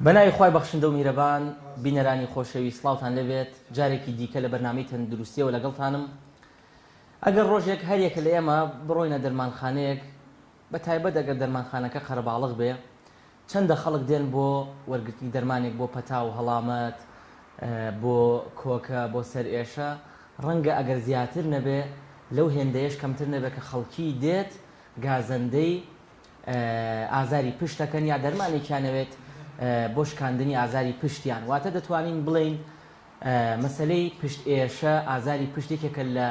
بەناوی خوای بەخشندە و میهرەبان بینەرانی خۆشەویست سڵاوتان لێبێت جارێکی دیکە لە بەرنامەی تەندروستیەوە لەگەڵتانم ئەگەر ڕۆژێک هەریەکە لە ئێمە بڕۆینە دەرمانخانەیەک بە تایبەت ئەگەر دەرمانخانەکە قەرەباڵغ بێ چەندە خەڵک دێن بۆ وەرگرتنی دەرمانێک بۆ پەتا و هەڵامەت، بۆ کۆکە، بۆ سەرئێشە، ڕەنگە ئەگەر زیاتر نەبێ لەو هێندەیەش کەمتر نەبێ کە خەڵکی دێت گازەندەی ئازاری پشت دەکەن یا دەرمانێکیان ئەوێت بۆ شکاندنی ئازاری پشتیان. واتە دەتوانین بڵێین مەسەلەی پشت ئێشە، ئازاری پشت یەکێکە لە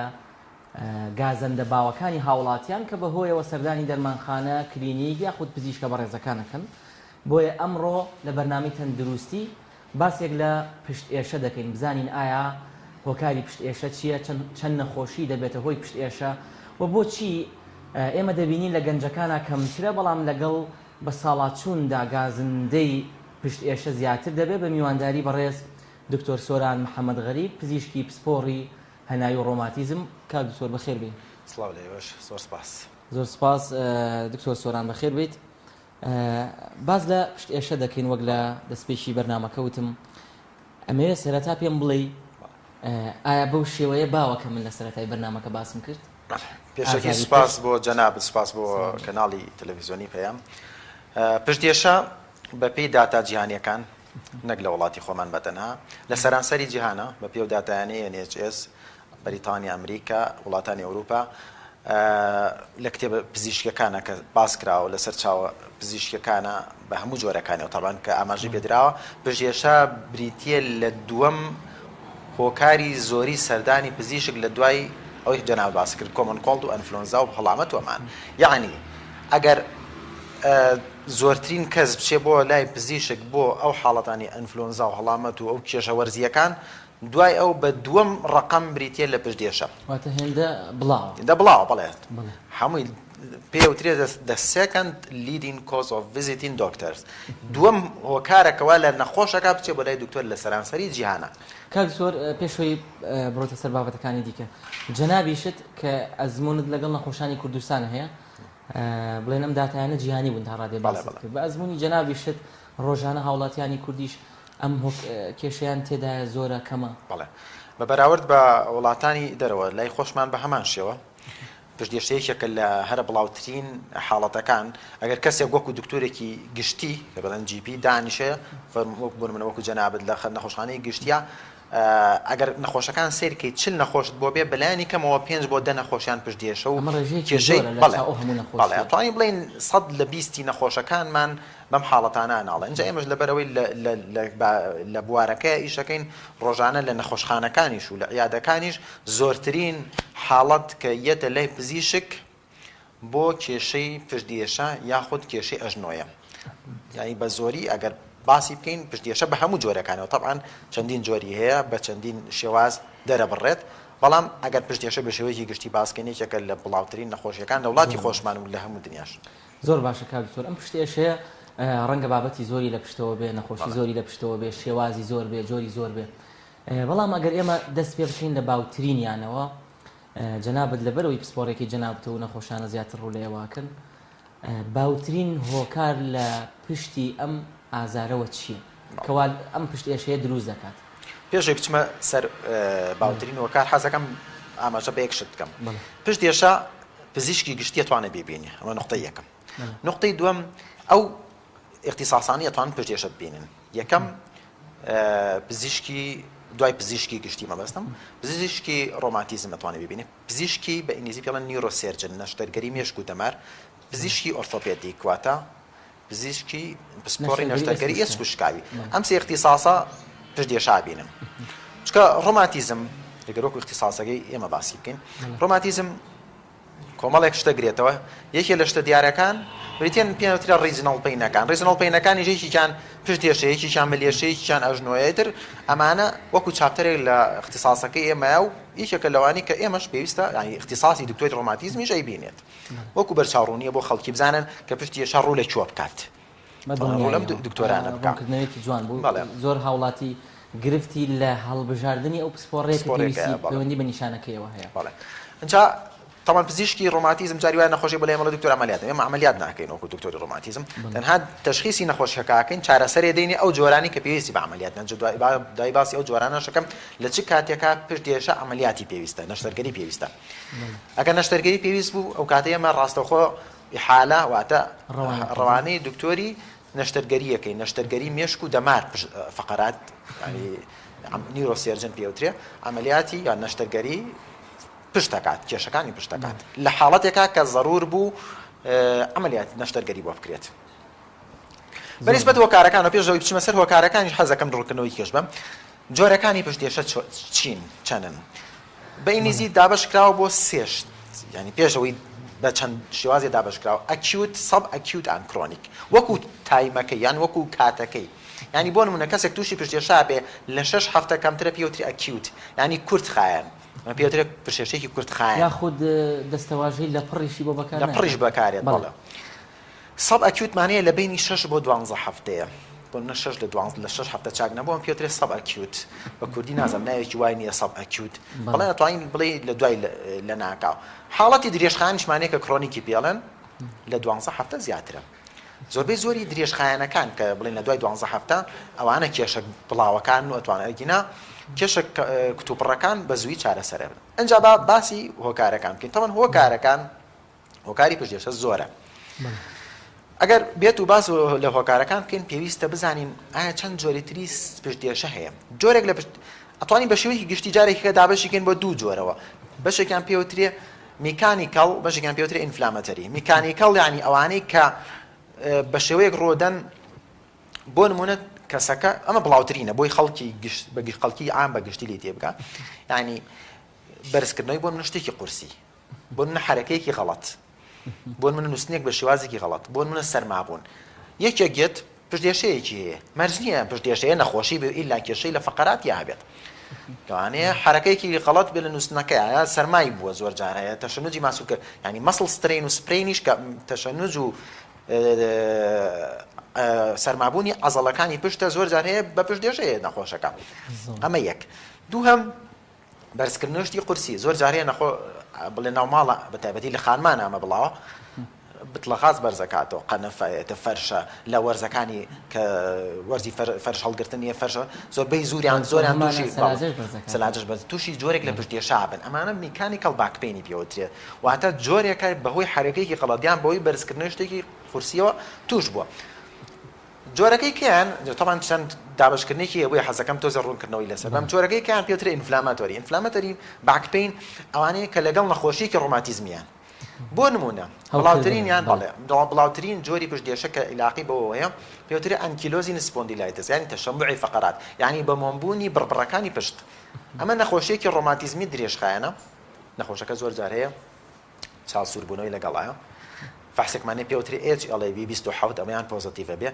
گازەندە باوەکانی هاوڵاتیان کە بەهۆیەوە سەردانی دەرمانخانە، کلینیک یاخود پزیشکە بەڕێزەکان ئەکەن. بۆیە ئەمڕۆ لە بەرنامەی تەندروستی باسێک لە پشت ئێشە دەکەین بزانین ئایا هۆکاری پشت ئێشە چییە، چەند نەخۆشی دەبێتە هۆی پشت ئێشە و بۆچی ئێمە دەبینین لە گەنجەکانا کەمترە بەڵام لەگەڵ بەساڵاچووندا گازندەی پشت ئێشە زیاتر دەبێت، بە میوانداری بەڕێز دکتۆر سۆران محەمەد غەریب پزیشکی پسپۆڕی هەناوی و ڕۆماتیزم. کاک دکتۆر بەخێر بێی. سڵاو لە ئێوەش زۆر سپاس. زۆر سپاس دکتۆر سۆران بەخێر بێیت. باس لە پشت ئێشە دەکەین وەک لە دەستپێکی بەرنامەکە وتم ئەمەوێ سەرەتا پێم بڵێی ئایا بەو شێوەیە باوە کە من لە سەرەتای بەرنامەکە باسم کرد؟ پێشەکی سپاس بۆ جەنابت سپاس بۆ کەناڵی تەلەڤیزیۆنی پەیام. پشت ئێشە بەپێی داتا جیهانیەکان نەک لە وڵاتی خۆمان بە تەنها، لە سەرانسەری جیهانا، بە پێی ئەو داتایانەی NHS، بەریتانیا، ئەمریکا، وڵاتانی ئەوروپا، لە کتێبە پزیشکیەکانا کە باس کراوە لە سەرچاوە پزیشکیەکانا بە هەموو جۆرەکانیەوە تەبعەن کە ئاماژەی پێدراوە، پژێشە بریتیە لە دووەم هۆکاری زۆری سەردانی پزیشک لە دوای ئەوەی جەنابت باست کرد common cold و ئەنفلۆنزا و هەڵامەت و ئەمان یەعنی ئەگەر زۆرترین کەس بچێ بۆ لای پزیشک بۆ ئەو حاڵەتانی ئەنفلۆنزا و هەڵامەت و ئەو کێشە وەرزییەکان، دوای ئەو بە دووەم ڕەقەم بریتییە لە پشتئێشە. واتە هێندە بڵاوە. هێندە بڵاوە بەڵێ. هەمووی پێی ئەوترێ the second leading cause of visiting doctors دووەم هۆکارە کەوا لە نەخۆشەکە بچێ بۆ لای دکتۆر لە سەرانسەری جیهانا. کاک دکتۆر پێش ئەوەی بڕۆیتە سەر بابەتەکانی دیکە جەنابیشت کە ئەزموونت لەگەڵ نەخۆشانی کوردستان هەیە بڵێن ئەم داتایانە جیهانی بوون تا ڕادەیە باست کرد بە ئەزموونی جەنابیشت ڕۆژانە هاوڵاتیانی کوردیش ئەم کێشەیان تێدایە زۆرە کەمە؟ بەڵێ بە بەراورد بە وڵاتانی دەرەوە لای خۆشمان بە هەمان شێوە پشتێشە یەکێکە لە هەرە بڵاوترین حاڵەتەکان ئەگەر کەسێک وەکو دکتۆرێکی گشتی کە بڵێن GP دانیشێ وەک بۆ نمونە وەکو جەنابت لە نەخۆشخانەی گشتیە ئەگەر نەخۆشەکان سەیر کەی 40 نەخۆشت بۆ بێ بەلایەنی کەمەوە پێنج بۆ دە نەخۆشیان پشتێشە و کێشەی بەڵێ بەڵێ ئەتوانین بڵێین سەد لە بیستی نەخۆشەکانمان بەم حاڵەتانە ئەناڵێن ئینجا ئێمەش لەبەرئەوەی لە بوارەکەیا ئیشەکەین ڕۆژانە لە نەخۆشخانەکانیش و لە عیادەکانیش زۆرترین حاڵەت کە یەتە لای پزیشک بۆ کێشەی پشتئێشە یاخود کێشەی ئەژنۆیە یانی بە زۆری ئەگەر باسی بکەین پشتئێشە بە هەموو جۆرەکانەوە تەبعەن چەندین جۆری هەیە بە چەندین شێواز دەرەبڕێت بەڵام ئەگەر پشتئێشە بە شێوەیەکی گشتی باس بکەین یەکێکە لە بڵاوترین نەخۆشیەکان لە وڵاتی خۆشمان و لە هەموو دنیاش. زۆر باشە کاک دکتۆر ئەم پشت ئێشەیە ڕەنگە بابەتی زۆری لە پشتەوە بێ نەخۆشی زۆری لە پشتەوە بێ شێوازی زۆر بێ جۆری زۆر بێ بەڵام ئەگەر ئێمە دەست پێ بکەین لە باوترینیانەوە جەنابت لەبەرەوەی پسپۆڕێکی جەنابتە و نەخۆشانە زیاتر ڕوو لە ئێوەکەن باوترین هۆکار لە پشتی ئەم ئازارەوە چییە کەوا ئەم پشت ئێشەیە دروست دەکات؟ پێش ئەوەی بچمە سەر باوترین هۆکار حەزەکەم ئاماژە بە یەک شت بکەم پشت ئێشە پزیشکی گشتی ئەتوانێت بیبینێ ئەمە نوقتەی یەکەم نوقتەی دووەم ئەو ئیختیساسانەی ئەتوانن پشت ئێشە ببینن یەکەم پزیشکی دوای پزیشکی گشتی مەبەستم پزیشکی ڕۆماتیزم ئەتوانێت ببینێ پزیشکی بە ئینگلیزی پێڵێن neurosurgeon نەشتەرگەری مێشک و دەمار پزیشکی orthopedic واتە پزیشکی پسپۆڕی نەشتەرگەری ئێسک و شکاوی ئەم سێ ئیختیساسە پشت ئێشە ئەبینن چونکە ڕۆماتیزم ئەگەر وەکو ئیختیساسەکەی ئێمە باسی بکەین ڕۆماتیزم کۆمەڵێک شتە گرێتەوە یەکێ لە شتە دیارەکان بریتیان پێوترە regional pain ەکان regional pain ەکانیش یەکێکیان پشت ئێشە یەکێکیان ملێشە یەکێکیان ئەژنۆیە تر ئەمانە وەکو chapter ێک لە ئیختیساسەکەی ئێمەیە و یەکێکە لەوانی کە ئێمەش پێویستە یانی ئیختیساسی دکتۆری ڕۆماتیزمیش ئەیبینێت وەکو بەرچاوڕوونیە بۆ خەڵکی بزانن کە پشتی ئێشە ڕوو لە کوێ بکات ڕوو لەم دکتۆرانە بکات. ڕوونکردنەوەیەکی جوان بوو زۆر هاوڵاتی گرفتی لە هەڵبژاردنی ئەو پسپۆڕەیە کە پێویستی پەیوەندی بە نیشانەکەیەوە هەیە. بەڵێ ئینجا. تەبعەن پزیشکی ڕۆماتیزم جاری وایە نەخۆشی بڵێ ئێمە دکتۆر عەمەلیات ئێمە عەمەلیات ناکەین وەکو دکتۆری ڕۆماتیزم تەنها تەشخیسی نەخۆشیەکە ئەکەین چارەسەرێ دەینێ ئەو جۆرانی کە پێویستی بە عەمەلیات نەجە دوای دوای باسی ئەو جۆرانەشەکەم لە چ کاتێکا پشت ئێشە عەمەلیاتی پێویستە نەشتەرگەری پێویستە ئەگەر نەشتەرگەری پێویست بوو ئەو کاتەی ئێمە ڕاستەوخۆ ئیحالە واتە ڕەوانەی دکتۆری نەشتەرگەریەکەی نەشتەرگەری مێشک و دەمار فقرات neurosurgeon پێوترێ عەمەلیاتی یان نەشتەرگەری پشت دەکات، کێشەکانی پشت دەکات لە حاڵەتێکا کە زەرور بوو عەمەلیات نەشتەرگەری بۆ بکرێت. بە نیسبەت هۆکارەکان و پێش ئەوەی بچمە سەر هۆکارەکانیش حەز دەکەم ڕوونکردنەوەی کێش بەم جۆرەکانی پشتێشە چین چەنن بە ئینگلیزی دابەش کراوە بۆ سێ شت یعنی پێش ئەوەی بە چەند شێوازێ دابەش کراوە acute subacute and chronic وەکو time ەکەی یان وەکو کاتەکەی یعنی بۆ نمونە کەسێک تووشی پشتێشە بێ لە شەش هەفتە کەمترە پێوتری acute یعنی کورت خایەن ئەمە پێوترێت پشێشێکی کورتخایەن. یاخود دەستەواژەی لەپڕیشی بۆ بەکار نایەت. لەپڕیش بەکارێت بەڵێ. subacute مان هەیە لە بەینی شەش بۆ دوانزە هەفتەیە. بۆ نمونە شەش لە دوانزە لە شەش هەفتە چاک نەبوو ئەمە پێوترێت subacute. بە کوردی نازانم ناوێکی وای نییە subacute. بەڵێ ئەتوانین بڵێی لە دوای لەناکاو. حاڵەتی درێژخایەنیشمان هەیە کە chronic ی پێڵێن لە دوانزە هەفتە زیاترە. زۆربەی زۆری درێژخایەنەکان کە بڵێن لە دوای دوانزە هەفتە ئەوانە کێشە بڵاوەکان و ئەتوانن ئەگینا کێشە کتوپڕەکان بە زووی چارەسەرە بن ئەجا با باسی هۆکارەکان بکەین تەوان هۆکارەکان هۆکاری پشتێشە زۆرە ئەگەر بێت و باس لە هۆکارەکان بکەین پێویستە بزانین ئایا چەند جۆری تری پشتێشە هەیە جۆرێک لە پشت ئەتوانین بە شێوەیەکی گشتی جارێکەکە دابەشیکەین بۆ دوو جۆرەوە بەشێکیان پێوترێ mechanical بەشێکیان پێوترێ inflammatory. mechanical یانی ئەوانەی کە بە شێوەیەک ڕوودەن بۆ نمونە کەسەکە ئەمە بڵاوترینە بۆی خەڵکی گشت بە گشت خەڵکی عام بە گشتی لێ تێبگا یعنی بەرزکردنەوەی بۆ منە شتێکی قورسی بۆ منە حرەکەیەکی غەڵەت بۆ منە نووسنێک بە شێوازێکی غەڵەت بۆ منە سەرمابوون یەکێک یەت پشتێشەیەکی هەیە، مەرج نییە پشتێشەیە نەخۆشی بێ و ئیلا کێشەی لە فەقەراتیا هەبێت. لەوانەیە حەرەکەیەکی غەڵەت بێ لە نووستنەکەیا یا سەرمای بووە زۆر جار هەیە تەشەنوجی ماسولکە یانی muscle strain و sprain یش کە تەشەنوج و سەرمابوونی عەزەڵەکانی پشتە زۆر جار هەیە بە پشتێشەیە نەخۆشەکە. ئەمە یەک. دووهەم بەرزکردنەوەی شتی قورسی زۆر جار هەیە نەخۆ بڵێ ناو ماڵە بە تایبەتی لە خانمانە ئەمە بڵاوە بتڵە غاز بەرزەکاتەوە قەنەفە ئێتە فەرشە لە وەرزەکانی کە وەرزی فەرش هەڵگرتن نیە فەرشە زۆربەی زوریان زۆریان تووشی سەلاجەش بەرز تووشی جۆرێک لە پشتێشا بن ئەمانە mechanical back pain ی پێوترێت واتە جۆرێکە بەهۆی حەرەکەیەکی غەڵەت یان بەهۆی بەرزکردنەوەی شتێکی قورسیەوە توش بووە جۆرەکەی کەیان تەبعەن چەند دابەشکردنێکی هەیە بۆیە حەزەکەم تۆزێ ڕوونکردنەوەی لەسەر بەم جۆرەکەی کەیان پێوترێ inflammatory inflammatory back pain ئەوانەیە کە لەگەڵ نەخۆشیەکی ڕۆماتیزمیان بۆ نمونە بڵاوترینیان بەڵێ بڵاوترین جۆری پشتێشە کە عیلاقی بەوەیە پێوترێ ankylosing spondylitis یانی تەشەموعی فەقەرات یانی بە مۆمبوونی بڕبڕەکانی پشت ئەمە نەخۆشیەکی ڕۆماتیزمی درێژخایەنە نەخۆشەکە زۆر جار هەیە چاو سووربوونەوەی لەگەڵایە فەحسێکمان هەیە پێوترێ HLA-B 27 ئەمەیان positive ە بێ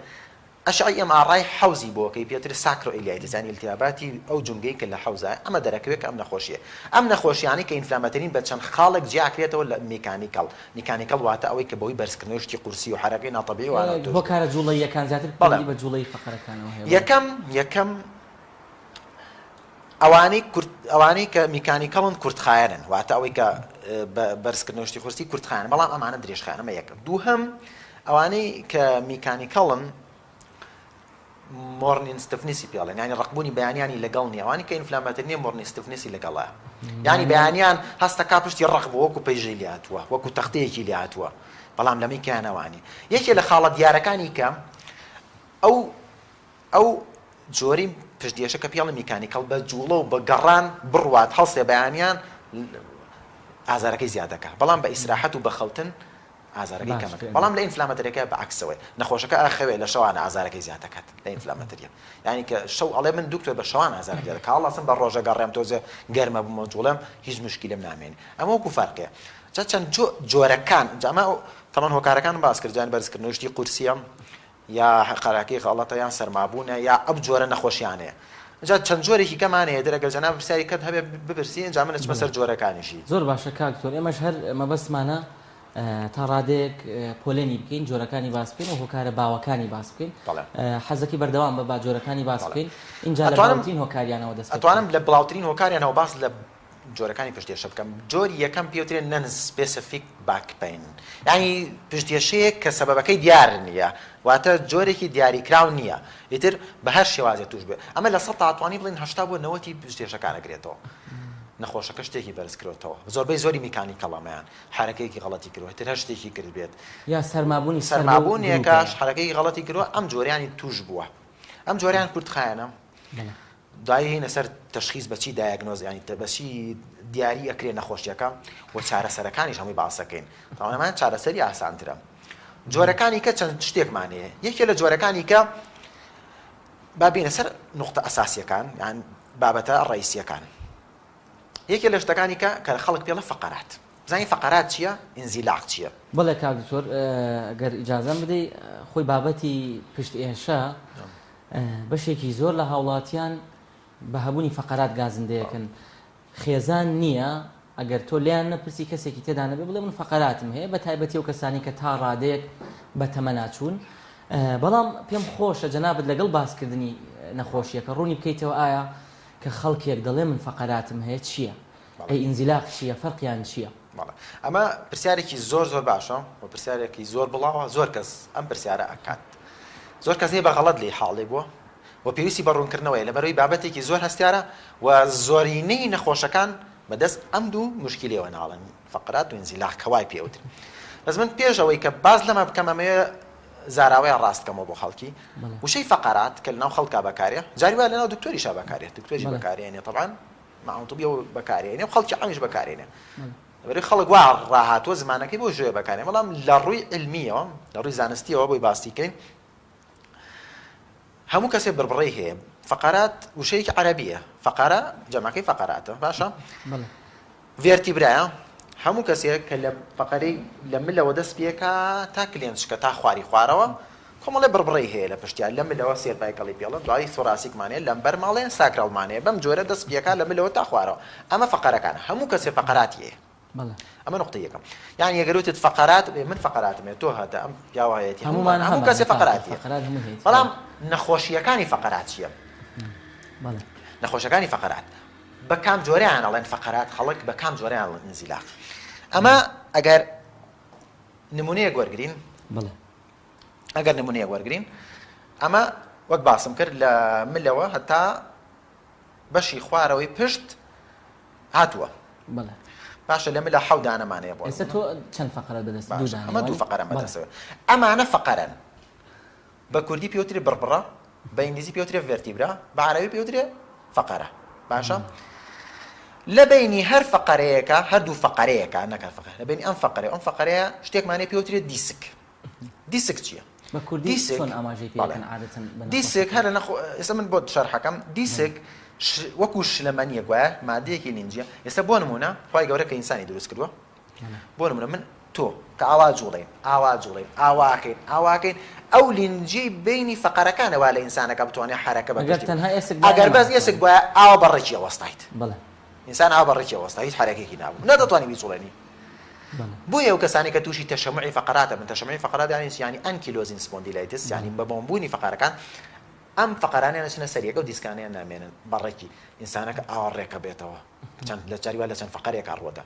ئەشعەی MRI حەوزی بۆکەی پێوترێ sacroiliitis یانی ئیلتیاباتی ئەو جومگەی کە لە حەوزایە ئەمە دەرەکەوێ کە ئەم نەخۆشیە ئەم نەخۆشیانەی کە inflammatory ن بە چەند خاڵێک جیاکرێتەوە لە mechanical mechanical واتە ئەوەی کە بەهۆی بەرزکردنەوەی شتی قورسی و حەرەکەی ناتەبیعی وانەوە توش بوو. هۆکارە جوڵەییەکان زیاتر بەڵێ پەیوەندی بە جوڵەی فەقەرەکانەوە هەیە بەڵێ. یەکەم یەکەم ئەوانەی کورت ئەوانەی کە mechanical ن کورتخایەنن واتە ئەوەی کە بە بەرزکردنەوەی شتی قورسی کورتخایەن بەڵام ئەمانە درێژخایەن ئەمە یەکەم دووهەم ئەوانەی کە mechanical ن morning stiffness ی پێڵێن یانی ڕقبوونی بەیانیانی لەگەڵ نییە ئەوانی کە inflammatory نییە morning stiffness ی لەگەڵە یانی بەیانیان هەستەکا پشتی ڕق بوو وەکو پەیژەی لێ هاتووە وەکو تەختەیەکی لێ هاتووە بەڵام لەمەی کەیانەوانی یەکێ لە خاڵە دیارەکانی کە ئەو ئەو جۆرەی پشتئێشە کە پێڵی mechanical بە جوڵە و بە گەڕان بڕوات هەڵسێ بەیانیان ئازارەکەی زیاد دەکات بەڵام بە ئیسراحەت و بە خەوتن ئازارەکەی کەم دەکات بەڵام لە inflammatory ەکە بە عەکسەوەی نەخۆشەکە ئاخەوێ لە شەوان ئازارەکەی زیاد دەکات لە inflammatory ە یعنی کە شەو ئەڵێ من دکتۆر بە شەوان ئازارم زیاد دەکات هەڵەسم بە ڕۆژە گەڕێم تۆزێ گەرمە بوومە جوڵێم هیچ مشکیلم نامێنێ ئەمە وەکو فەرقەیە جا چەند جۆرەکان جا ئەمە تەمان هۆکارەکانم باس کرد جان بەرزکردنەوەی شتی قورسیە یا قەراکەی غەڵەتە یان سەرمابوونە یا ئەو جۆرە نەخۆشیانەیە جا چەند جۆرێکی کەمان هەیە تر ئەگەر جەناب پرسیاری کەت هەبێ بپرسی ئینجا من ئەچمە سەر جۆرەکانیشی. زۆر باشە کاک دکتۆر ئێمەش هەر مەبەستمانە تا ڕادەیەک پۆلێنی بکەین جۆرەکانی باس بکەین و هۆکارە باوەکانی باس بکەین بەڵێ. حەزەکەی بەردەوام بە با جۆرەکانی باس بەڵێ. بکەین ئینجا لە ئەتوانم باوترین هۆکاریانەوە دەست پێ ئەتوانم بکەین. لە بڵاوترین هۆکاریانەوە باس لە. جۆرەکانی پشتێشە بکەم جۆری یەکەم پێوترێ non-specific back pain یانی پشتێشەیەک کە سەبەبەکەی دیار نییە واتە جۆرێکی دیاریکراو نییە ئیتر بە هەر شێوازێ توش بێ ئەمە لە سەتا توانی بڵێن 80 بۆ نەوەتی پشتێشەکان ئەگرێتەوە نەخۆشەکە شتێکی بەرز کرۆتەوە زۆربەی زۆری mechanical ەمەیان حرەکەیەکی غەڵەتی کردوە تر هەر شتێکی کرد بێت یا سەرمابوونی سەرمابوونێکە حرەکەی غەڵەتی کردوە ئەم جۆریانی توش بووە ئەم جۆریان کورتخایەنە دوایی هێینە سەر تەشخیس بە چی diagnose یانی بە چی دیاری ئەکرێ نەخۆشیەکە و چارەسەرەکانیش هەمووی باس ئەکەین تاوان ئەمانە چارەسەری ئاسانترە جۆرەکانی کە چەند شتێکمان هەیە یەکێ لە جۆرەکانی کە با بینە سەر نقطە ئەساسیەکان یان بابەتە ڕئیسیەکان یەکێ لە شتەکانی کە کە خەڵک پێڵە فقرات بزانین فقرات چییە ئینزیلاق چییە؟ بەڵێ کاک دکتۆر گەر ئیجازەم بدەی خۆی بابەتی پشت ئێشە بەشێکی زۆر لە هاوڵاتیان بە هەبوونی فەقەرات گازندەیەکن خێزان نییە ئەگەر تۆ لێیان نەپرسی کەسێکی تێدا نەبێ بڵێ من فەقەراتم هەیە بە تایبەتی ئەو کەسانی کە تا ڕادەیەک بە تەمەنا چوون بەڵام پێم خۆشە جەنابت لەگەڵ باسکردنی نەخۆشیەکە ڕوونی بکەیتەوە ئایا کە خەڵکێک دەڵێ من فەقەراتم هەیە چییە؟ ئەی ئینزیلاق چییە؟ فەرقیان چییە؟ بەڵێ ئەمە پرسیارێکی زۆر زۆر باشە و پرسیارێکی زۆر بڵاوە زۆر کەس ئەم پرسیارە ئەکات زۆر کەس هەیە بە غەڵەت لێی حاڵی بووە و پێویستی بە ڕوونکردنەوەیە لەبەرەوەی بابەتێکی زۆر هەستیارە و زۆرینەی نەخۆشەکان بەدەست ئەم دوو مشکلەوە ناڵن فقرات و انزلاق کە وای پێ وترێ بەس من پێش ئەوەی کە باس لەمە بکەم ئەمەوێ زاراوەیە ڕاست کەمەوە بۆ خەڵکی وشەی فقرات کە لەناو خەڵکا بەکارێ جاری وایە لەناو دکتۆریشا بەکارێ دکتۆریش بەکارێنێ طبعا ماونتبیەوە بەکارێنێ و خەڵکی عامیش بەکارێنێ لەبەرئەوەی خەڵک وا ڕاهاتووە زمانەکەی بۆ ژێ بەکارێ بەڵام لە ڕووی علمیەوە لە ڕووی زانستیەوە بۆی باسی کەین هەموو کەسێ بڕبڕەی هەیە فقرات وشەیەکی عەرەبیە فقرە جەمعەکەی فقراتە باشە vertebra یە هەموو کەسێک کە لە فقرەی لە ملەوە دەست پێکا تا کلێنچکە تا خواری خوارەوە کۆمەڵێ بڕبڕەی هەیە لە پشتیا لە ملەوە cervical ی پێڵن دوایی thoracic مان هەیە lumbar ماڵێ sacral مان هەیە بەم جۆرە دەست پێکا لە ملەوە تا خوارەوە ئەمە فەقەرەکانە هەموو کەسێ فەقەراتی هەیە ئەمە نقطەی یەکەم یعنی ئەگەر وتت فەقەرات من فەقەراتم هەیە تۆ هەتە ئەم پیاوە هەیەتی هەمومان هەموو کەسێ فەقەراتی هەیە بەڵام نەخۆشیەکانی فەقەرات چییە نەخۆشەکانی فەقەرات بە کام جۆریان ئەڵێن فەقەرات خەڵک بە کام جۆریان ئەڵێن ئینزیلاق ئەمە ئەگەر نمونەیەک وەرگین بڵێ ئەگەر نمونەیەک وەرگین ئەمە وەک باسم کرد لە ملەوە هەتا بەشی خوارەوەی پشت هاتووە باشە لە ملە حەو دانەمانەیە بۆ ئێستا تۆ چەند فەقەرە بەدەست ئەمە دوو فەقەرە بەدەستەوە ئەمانە فەقەرەن بە کوردی پێوتری بڕبڕە بە ئینگلیزی پێوترێ vertebra بە عەرەبی پێوترێ فەقەرە باشە لە بینی هەر فەقەرەیەکە هەردوو فەقەرەیەکە نەکە فەقەرە لە بینی ئەم فەقەرە ئەم فەقەرەیە شتێکمانەیە پێوترێ دیسک دیسک چییە؟ بە کوردی دیسک چۆن ئاماژەی پێ بەڵێ دەکەن عادەتەن بە دیسک نەخۆشەکان؟ هەر لە نەخۆ ئێستا من بۆت شەرحەکەم دیسک ش وەکوو شلەمەنییەک وایە مادەیەکی لینجییە ئێستا بۆ نموونە خوای گەورە کە ئینسانی دروست کردووە بۆ نموونە من تۆ کە ئاوا جووڵێین ئاوا جووڵێین ئاواکەین ئاواکەین ئەو لینجیەی بەینی فەقەرەکانە وا لە ئینسانەکە بتوانێ حەرەکە بە ئەگەر پشتی تەنها ئێسک بوایە ئەگەر بەس ئێسک نەمانتوانی. بوایە ئاوا بە ڕێکی ئەوەستایت بەڵێ. ئینسان ئاوا بە ڕێکی ئەوەستا هیچ حەرەکەیەکی نابوو نەدەتوانی بیجوڵێنی بۆیە ئەو کەسانەی کە تووشی تەشەموعی فەقەرات ئەبن، تەشەموعی فەقەرات یانی چی؟ یانی ankylosing spondylitis، یانی بە بۆمبوونی فەقەرەکان، ئەم فەقەرانەیان ئەچنە سەر یەک، ئەو دیسکانەیان نامێنن بە ڕێکی، ئینسانەکە ئاوا ڕێک ئەبێتەوە، چەند لە جاری وا لە چەند فەقەرێکا ڕووەدا.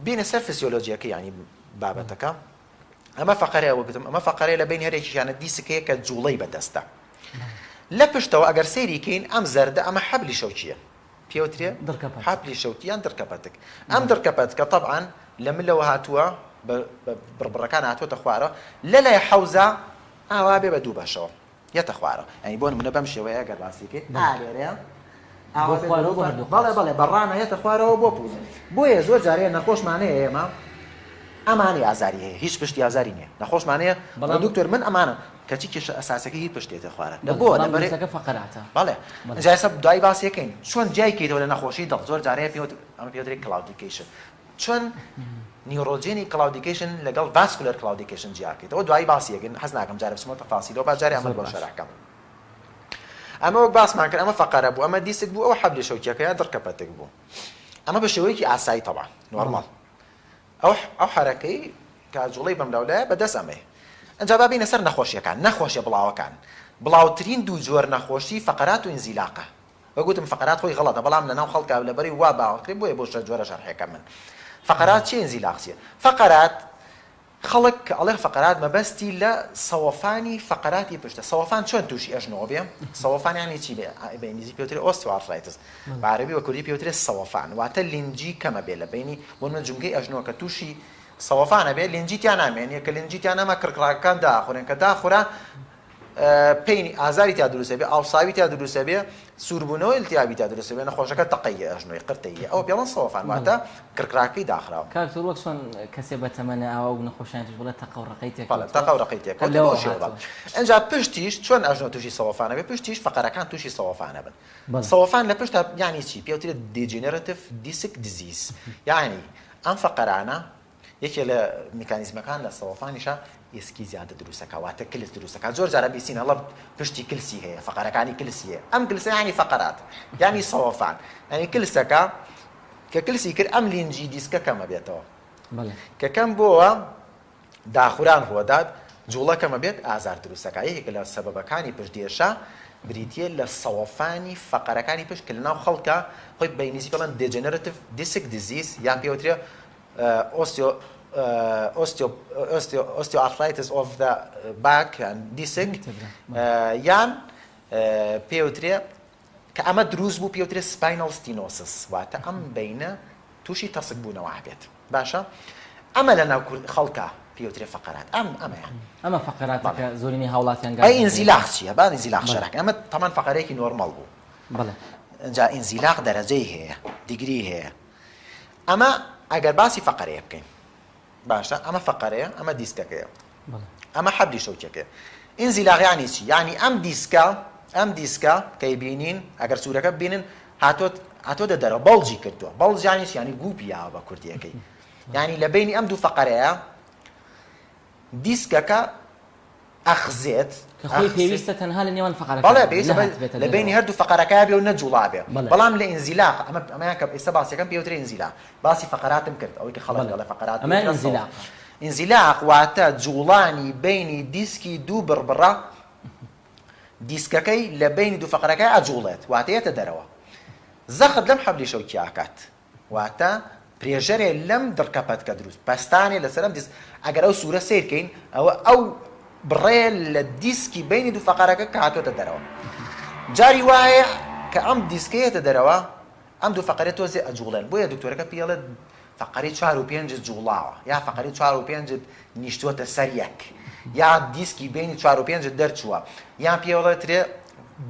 بینە سەر فسیۆلۆجیەکەی یانی بابەتەکە، ئەمە فەقەرەیە وەک گوتم ئەمە فەقەرەیە لە بەینی هەرێکیشیانە دیسک هەیە کە جووڵەی بەدەستە. لە پشتەوە ئەگەر سەیری کەین ئەم زەردە ئەمە حەبلی شەوکییە. پێوترێ دڕکە پەتک. حەبلی شەوکی یان دڕکە پەتک. ئەم دڕکە پەتکە تەبعەن لە ملەوە هاتووە بە بە بڕبڕەکان هاتووەتە خوارەوە لە لای حەوزا ئاوا بێ بە دوو بەشەوە یەتە خوارەوە یانی بۆ نموونە بەم شێوەیە گەر باسی کەی ئا لێرەیە بۆ ئاوا بێ بە خوارەوە دوو بۆ فەر هەردوو بەڵێ قاچ. بەڵێ بە ڕانە یەتە خوارەوە بۆ پووز بۆیە زۆر جارەیە نەخۆشمان هەیە ئێمە ئەمانەی ئازاری هەیە هیچ پشتی ئازاری نییە نەخۆشمان هەیە بەڵێ بەڵام دکتۆر من ئەمانە کەچی کێشە ئەساسەکەی هی پشت دێتە خوارە لە بەڵێ بۆ بەڵام لەبەرێ دروستەکە فەقەراتە. بەڵێ بەڵێ. جا ئێستا دوایی باسی ئەکەین چۆن جیای کەیتەوە لە نەخۆشی دڵ زۆر جار هەیە پێوت ئەمە پێوترێ claudication چۆن neurogenic claudication لەگەڵ vascular claudication جیا کەیتەوە دوایی باسی ئەکەین حەز ناکەم جارێ بچمەوە تەفاسیلەوە با جارێ ئەمە زۆر بۆ باش. شەرح کەم ئەمە وەک باسمان کرد ئەمە فەقەرە بوو ئەمە دیسک بوو ئەوە حەبلی شەوکیەکە یا دڕکە پەتک بوو ئەمە بە شێوەیەکی ئاسایی تەبعەن نۆرماڵ ئەو ئەو حەرەکەی کە جوڵەی بەم لاولایە بە دەست ئەمەیە. ئنجا با بێینە سەر نەخۆشیەکان، نەخۆشیە بڵاوەکان. بڵاوترین دوو جۆر نەخۆشی فەقەرات و ئینزیلاقە. وەک وتم فەقەرات خۆی غەڵەتە بەڵام لەناو خەڵکا لەبەری وا باوەڕ کرێ بۆیە بۆ جۆرە شەرحێکە من فەقەرات چیە ئینزیلاق چیە فەقەرات خەڵک کە ئەڵێ فەقەرات مەبەستی لە سەوەفانی فەقەراتی پشتە سەوەفان چۆن تووشی ئەژنۆ بێ سەوەفان یانی چی بێ بە ئینگلیزی پێوترێ osteoarthritis بە عەرەبی بە کوردی پێوترێ سەوەفان واتە لینجی کەمە بێ لە بەینی بۆ نمونە جومگەی ئەژنۆ کە تووشی سەوەفانە بێ لینجی تیا نامێنێ کە لینجی تیا نەما کڕکڕاکەکان داخورێن کە داخورا pain ی ئازاری تیا دروست ئەبێ، ئاوساوی تیا دروست ئەبێ، سووربوونەوەی التهابی تیا دروست ئەبێ، نەخۆشەکە تەقەیە ئەژنۆی، قرتەیە، ئەوە پێڵەن سەوەفان واتە کڕکڕاکەی داخراوە. کاک دکتۆر وەک چۆن کەسێ بەتەمەنە ئاوا و نەخۆشیان توش بڵێ تەقە و ڕەقەی تێکەوتووە. بەڵێ تەقە و ڕەقەی تێکەوتووە لەوەوە بەو شێوە هاتووە. ئینجا پشتیش چۆن ئەژنۆ تووشی سەوەفان ئەبێ پشتیش فەقەرەکان تووشی سەوەفان ئەبن. بەڵێ. سەوەفان لە پشتا یانی چی؟ پێوترێت Degenerative Disc Disease یانی ئەم فەقەرانە یەکێ لە میکانیزمەکان لە سەوەفانیشا ئێسکی زیادە دروستەکا واتە کلس دروستەکا زۆر جارە بیسین هەڵە پشتی کلسی هەیە فەقەرەکانی کلسی هەیە ئەم کلسە یانی فەقەرات یانی سەوەفان یانی کلسەکە کە کلسی کرد ئەم لینجی دیسکە کەمە بێتەوە کە کەم بۆوە داخوران ڕوەدات جوڵە کەمە بێت ئازار دروستەکە یەکێک لە سەبەبەکانی پشتێشە بریتە لە سەوەفانی فەقەرەکانی پشت کە لەناو خەڵکە خۆی بە ئینگلیزی پێڵێن degenerative disc disease یان پێوترێ osteo osteo osteo osteoarthritis of the back یان دیسک یان پێوترێ کە ئەمە دروست بوو پێوترێ spinal stenosis واتە ئەم بینە تووشی تەسک بوونەوە هەبێت باشە ئەمە لە ناو کورد خەڵکە پێوترێ فەقەرات ئەم ئەمەیان ئەمە فەقەراتەکە زۆرینەی هاوڵاتیان ئەی ئینزیلاق چییە با ئینزیلاق شەرح ئەمە تەمان فەقەرێکی normal بوو بەڵێ جا ئینزیلاق دەرەجەی هەیە degree هەیە ئەمە ئەگەر باسی فەقەرەیە بکەین باشە ئەمە فەقەرەیە ئەمە دیسکەکەیە ئەمە حەبلی شەوکیەکەیە ئینزیلاق یانی چی یانی ئەم دیسکە ئەم دیسکە کەی بینین ئەگەر سوورەکە بینن هاتۆت هاتۆتە دەرەوە bulge ی کردووە bulge یانی چی یانی گوپی یاوە بە کوردیەکەی یانی لە بینی ئەم دوو فەقەرەیە دیسکەکە ئەخزێت کە خۆی پێویستە تەنها لە نێوان فەقەرەکان بەڵێ پێویستە لە بەینی هەردوو فەقەرەکە بێ و نەجوڵابێ بەڵام لە ئینزیلاق ئەمە ئەمەیان کە ئێستا باسیەکەم پێوترێ ئینزیلاق باسی فەقەراتم کرد ئەوەی کە خەڵک دەڵێ فەقەرات ئەمە ئینزیلاق ئینزیلاق واتە جوڵانی بەینی دیسکی دوو بڕبڕە دیسکەکەی لە بەینی دوو فەقەرەکە ئەجوڵێت واتە یەتە دەرەوە زەخت لەم حەبلی شەوکیە ئەکات واتە pressure ێ لەم دڕکە پەتکە دروست پەستانێ لەسەر ئەم دیسک ئەگەر ئەو سوورە سەیر کەین ئەوە ئەو بڕێ لە دیسکی بینی دوو فەقەرەکە کە هاتۆتە دەرەوە جاری وایە کە ئەم دیسکەیەتە دەرەوە ئەم دوو فەقەرە تۆزێ ئەجوڵێن بۆیە دکتۆرەکە پێڵێت فەقەرەی چوار و پێنجت جوڵاوە یا فەقەرەی چوار و پێنجت نیشتووەتە سەر یەک یا دیسکی بینی چوار و پێنجت دەرچووە یان پێڵێترێ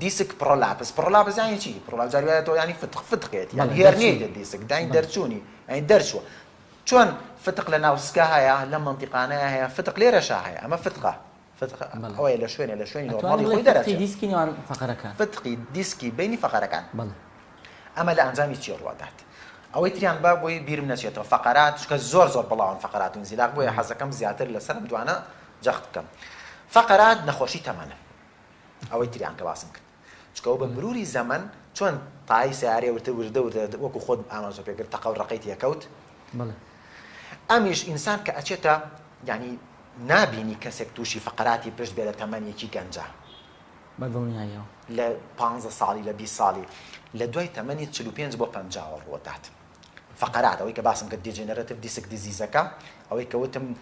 disc prolapse prolapse یانی چی prolapse جاری وایە تۆ یانی فتق فتقێت یان herniated disc داین دەرچوونی یانی دەرچووە چۆن فتق لە ناو سکە هەیە لەم مەنتیقانەیە هەیە فتق لێرەشا هەیە ئەمە فتقە فتق ئەوەیە لە شوێنێ لە شوێنی normal ی خۆی دەرەچێت دیسکی نێوان فەقەرەکان فتقی دیسکی بینی فەقەرەکان ئەمە لە ئەنجامی چی ڕوادات ئەوەی تریان با بۆی بیرم نەچێتەوە فەقەرات چونکە زۆر زۆر بڵاون فەقەرات و ئینزیلاق بۆیە حەزەکەم زیاتر لەسەر ئەم دوانە جەخت بکەم فەقەرات نەخۆشی تەمەنە ئەوەی تریان کە باسم کرد چونکە ئەو بە مروری زەمەن چۆن تای سیارەیە ورتر وردە وردە وەکو خۆت ئاماژە پێ کرد تەقە و ڕەقەی تێکەوت ئەمیش ئینسان کە ئەچێتە یعنی نابینی کەسێک تووشی فەقەراتی پشت بێ لە تەمەنێکی گەنجە بە دڵنیاییەوە لە 15 ساڵی لە 20 ساڵی لە دوای تەمەنی 45 بۆ 50 ڕووەدات فەقەرات ئەوەی کە باسم کرد degenerative disc disease ەکە ئەوەی کە وتم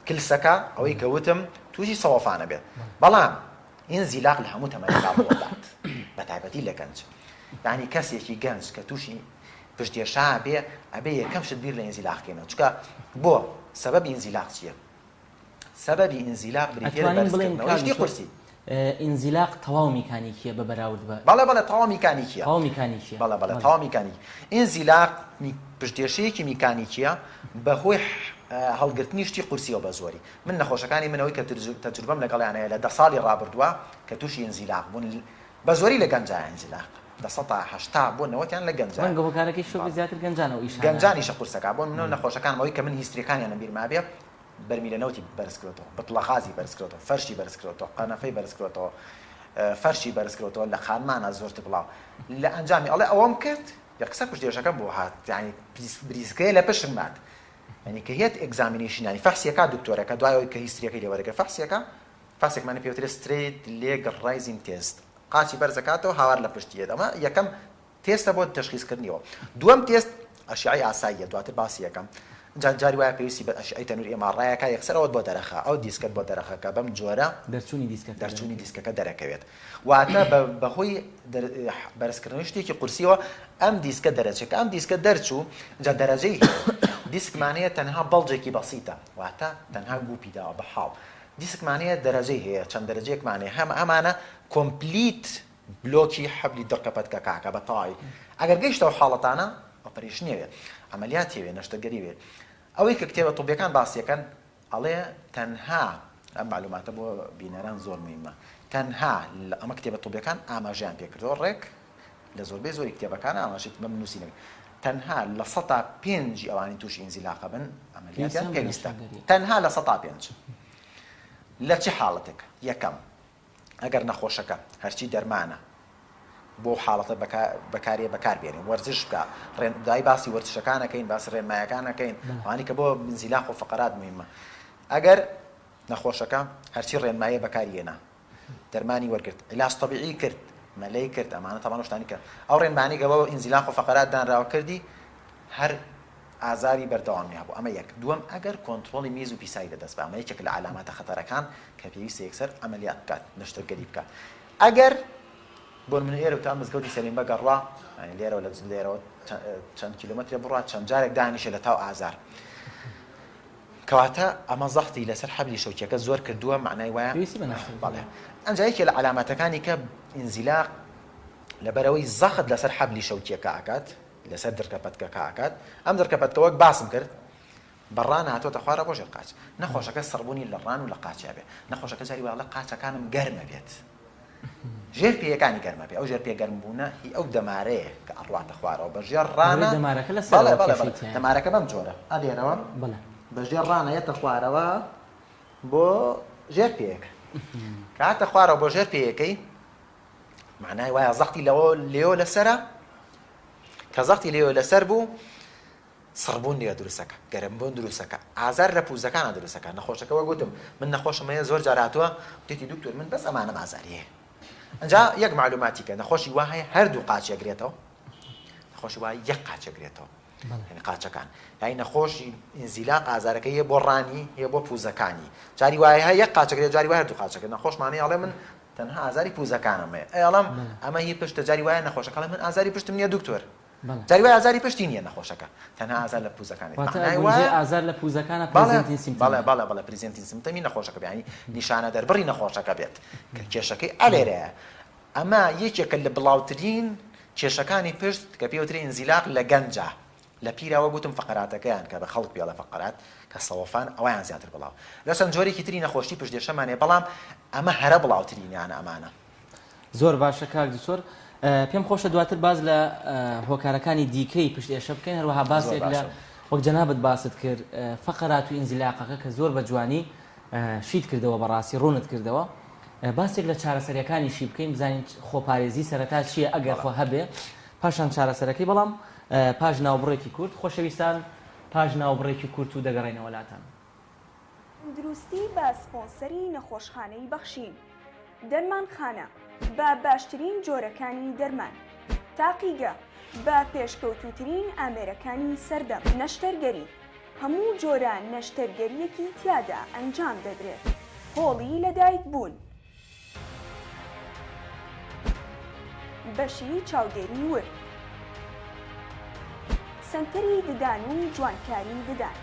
کلسەکە ئەوەی کە وتم تووشی سەوەفانە بێت بەڵام ئینزیلاق لە هەموو تەمەنێکا ڕووەدات بە تایبەتی لە گەنج یعنی کەسێکی گەنج کە تووشی پشتێشا بێ ئەبێ یەکەم شت بیر لە ئینزیلاق کەینەوە چونکە بۆ سەبەب ئینزیلاق چییە سەبەبی ئینزیلاق بریتییە لە ئەتوانین بڵێین بەرزکردنەوەی کاک شتی دکتۆر قورسی. ئینزیلاق تەواو میکانیکییە بە بەراورد بە. بەڵێ بەڵێ تەواو میکانیکییە. تەواو میکانیکییە. بەڵێ بەڵێ تەواو میکانیکی. ئینزیلاق پشتێشەیەکی میکانیکییە بە هۆی هەڵگرتنی شتی قورسیەوە بە زۆری. من نەخۆشەکانی من ئەوەی کە تەجروبەم لەگەڵیان هەیە لە دە ساڵی ڕابردووە کە تووشی ئینزیلاق بوون بە زۆری لە گەنجایە ئینزیلاق 80% بۆ نەوەتیان لە گەنجایە. ڕەنگە هۆکارەکەی شۆ بێت زیاتر گەنجان ئەو ئیشانە. گەنجان ئیشە قورسەکە بۆ نمونە نەخۆشەکانم ئەوەی کە من history ەکانیانم بیر مابێ بەرمیلە نەوتی بەرز کرۆتەوە، بتڵە غازی بەرز کرۆتەوە، فەرشی بەرز کرۆتەوە، قەنەفەی بەرز کرۆتەوە، فەرشی بەرز کرۆتەوە لە خانمانا زۆرتر بڵاو لە ئەنجامی ئەڵێ ئەوەم کرد یەکسەر پشتێشەکەم بۆ هات یانی بریسکەیە لە پشتم هات یانی کە هێت examination یانی فەحسیەکە دکتۆرەکە دوای ئەوەی کە history ەکەی لێ وەرەگرێ فەحسیەکە فەحسێکمان پێوترێ straight leg raising test قاچی بەرزەکاتەوە هاوار لە پشتی یەت ئەمە یەکەم. تێستە بۆ تەشخیسکردنیەوە. دووەم تێست ئەشیعەی ئاساییە دواتر باسی ئەکەم. جا جاری وایە پێویستی بە ئەشیعەی تەنور MRI ئەکا یەکسەر ئەوەت بۆ دەرەخا ئەو دیسکەت بۆ دەرەخا کە بەم جۆرە دەرچوونی دیسکەکە دەرچوونی دیسکەکە دەرەکەوێت واتە بە بەهۆی بەرزکردنەوەی شتێکی قورسیەوە ئەم دیسکە دەرەچێت کە ئەم دیسکە دەرچوو جا دەرەجەی هەیە دیسکمان هەیە تەنها bulge ێکی بەسیتە واتە تەنها گوپی داوە بە حاڵ دیسکمان هەیە دەرەجەی هەیە چەند دەرەجەیەکمان هەیە هەم ئەمانە complete block ی حەبلی دڕکە پەتکە کاکە بە تەواوی ئەگەر گەیشتە ئەو حاڵەتانە ئۆپەرەیشنی ئەوێ عەمەلیاتی ئەوێ نەشتەرگەری ئەوێ ئەوەی کە کتێبە طبیەکان باسی ئەکەن ئەڵێ تەنها ئەم مەعلوماتە بۆ بینەران زۆر مهمە تەنها ئەمە کتێبە طبیەکان ئاماژەیان پێکردەوە ڕێک لە زۆربەی زۆری کتێبەکان ئاماژەی بەم نووسینە تەنها لە سەتا پێنجی ئەوانی تووشی ئینزیلاقە بن عەمەلیاتیان پێویستە تەنها لە سەتا پێنج لە چ حاڵەتێک یەکەم ئەگەر نەخۆشەکە هەرچی دەرمانە بۆ حاڵەتە بەکاریە بەکار بێنێ وەرزش بکە ڕێن دای باسی وەرزشەکان ئەکەین باسی ڕێنمایەکان ئەکەین ئەوانی کە بۆ ئینزیلاق و فقرات مهمە ئەگەر نەخۆشەکە هەرچی ڕێنمایە بەکاری هێنا دەرمانی وەرگرت علاج طبیعی کرد مەلەی کرد ئەمانە تەمان شتانی کرد ئەو ڕێنمانی کە بۆ ئینزیلاق و فقرات دانراوە کردی هەر ئازاری بەردەوامی هەبوو ئەمە یەک، دووەم ئەگەر کۆنترۆڵی میز و پیسایی لەدەست با ئەمە یەکێکە لە عەلاماتە خەتەرەکان کە پێویستە یەکسەر عەمەلیات بکات نەشتەرگەری بکات ئەگەر بۆ نمونە ئێرە تا مزگەوتی سەلیم بەگ ئەڕوا یانی لێرەوە لە لێرەوە چەند کیلۆمەترێ بڕوا چەند جارێک دانیشێ لە تاو ئازار کەواتە ئەمە زەختی لەسەر حەبلی شەوکیەکە زۆر کردووە معنای وایە پێویستی بە نەشتەرگەری بەڵێ ئەنجا یەکێ لە عەلاماتەکانی کە ئینزیلاق لەبەرەوەی زەخت لەسەر حەبلی شەوکیەکە ئەکات لەسەر دڕکە پەتکەکە ئەکات، ئەم دڕکە پەتکە وەک باسم کرد بە ڕان هاتۆتە خوارەوە بۆ ژێر قاچ، نەخۆشەکە سڕبوونی لە ڕان و لە قاچیا بێ، نەخۆشەکە جاری وایە ئەڵێ قاچەکانم گەرمە بێت، ژێر پێیەکانی گەرمە بێ، ئەو ژێر پێ گەرم بوونە هی ئەو دەمارەیە کە ئەڕواتە خوارەوە بە ژێر ڕانە، دەمارەکە لە بەڵێ سەرەوە بەڵێ کێشەی بەڵێ تیایە. دەمارەکە بەم جۆرە ئە لێرەوە بەڵێ. بە ژێر ڕانە یەتە خوارەوە بۆ ژێر پێیەکە، کە هاتە خوارەوە بۆ ژێر پێیەکەی معنای وایە زەختی لەوە لێوە لەسرە کە زەختی لێوە لەسەر بوو سڕبوون لێ دروستەکە گەرمبوون دروستەکە ئازار لە پوزەکانە دروستەکە نەخۆشەکە وە گوتم من نەخۆشم هەیە زۆر جار هاتووە وتێتی دکتۆر من بەس ئەمانەم ئازاری هەیە ئەنجا یەک معلوماتی کە نەخۆشی وا هەیە هەردوو قاچێ گرێتەوە نەخۆشی وا یەک قاچێ گرێتەوە یعنی قاچەکان یعنی نەخۆشی ئینزیلاق ئازارەکەی هەیە بۆ ڕانی هەیە بۆ پوزەکانی جاری وایە هەیە یەک قاچەکە جاری وایە هەردوو قاچەکە نەخۆشمانەیە ئەڵێ من تەنها ئازاری پوزەکانم هەیە ئەی ئەڵێم ئەمە هی پشتە جاری وایە نەخۆشەکە ئەڵێ من ئازاری پشتم نییە دکتۆر جاری وایە ئازاری پشتی نییە نەخۆشەکە تەنها ئازار لە پوزەکانی واتە ئەگونجێ ئازار لە پوزەکانە presenting symptom بەڵێ بەڵێ بەڵێ presenting symptom ی نەخۆشەکە بێ یانی نیشانە دەربڕی نەخۆشەکە بێت کە کێشەکەی ئەلێرەیە ئەمە یەکێکە لە بڵاوترین کێشەکانی پشت کە پێوترێ ئینزیلاق لە گەنجا لە پیرا وەک وتم فەقەراتەکەیان کە بە خەڵک پێ ئەڵێ فەقەرات کە سەوەفان ئەوەیان زیاتر بڵاو لە چەند جۆرێکی تری نەخۆشی پشتێشەمان هەیە بەڵام ئەمە هەرە بڵاوترینیانە ئەمانە. زۆر باشە کاک دکتۆر پێم خۆشە دواتر باس لە هۆکارەکانی دیکەی پشت ئێشە بکەین هەروەها باسێک لە وەک جەنابت باست کرد فەقەرات و ئینزیلاقەکە کە زۆر بە جوانی شیت کردەوە بەڕاستی ڕوونت کردەوە باسێک لە چارەسەریەکانیشی بکەین بزانین خۆپارێزی سەرەتا چییە ئەگەر خۆ هەبێ پاشان چارەسەرەکەی بەڵام پاش ناوبڕێکی کورت خۆشەویستان پاش ناوبڕێکی کورت و دەگەڕێینەوە لاتان. تەندروستی بە سپۆنسەری نەخۆشخانەی بەخشین. دەرمانخانە بە باشترین جۆرەکانی دەرمان. تاقیگە بە پێشکەوتووترین ئامێرەکانی سەردەم. نەشتەرگەری هەموو جۆرە نەشتەرگەرییەکی تیادا ئەنجام دەدرێت. هۆڵی لەدایکبوون. بەشی چاودێری ورد. سەنتەری ددان و جوانکاری ددان.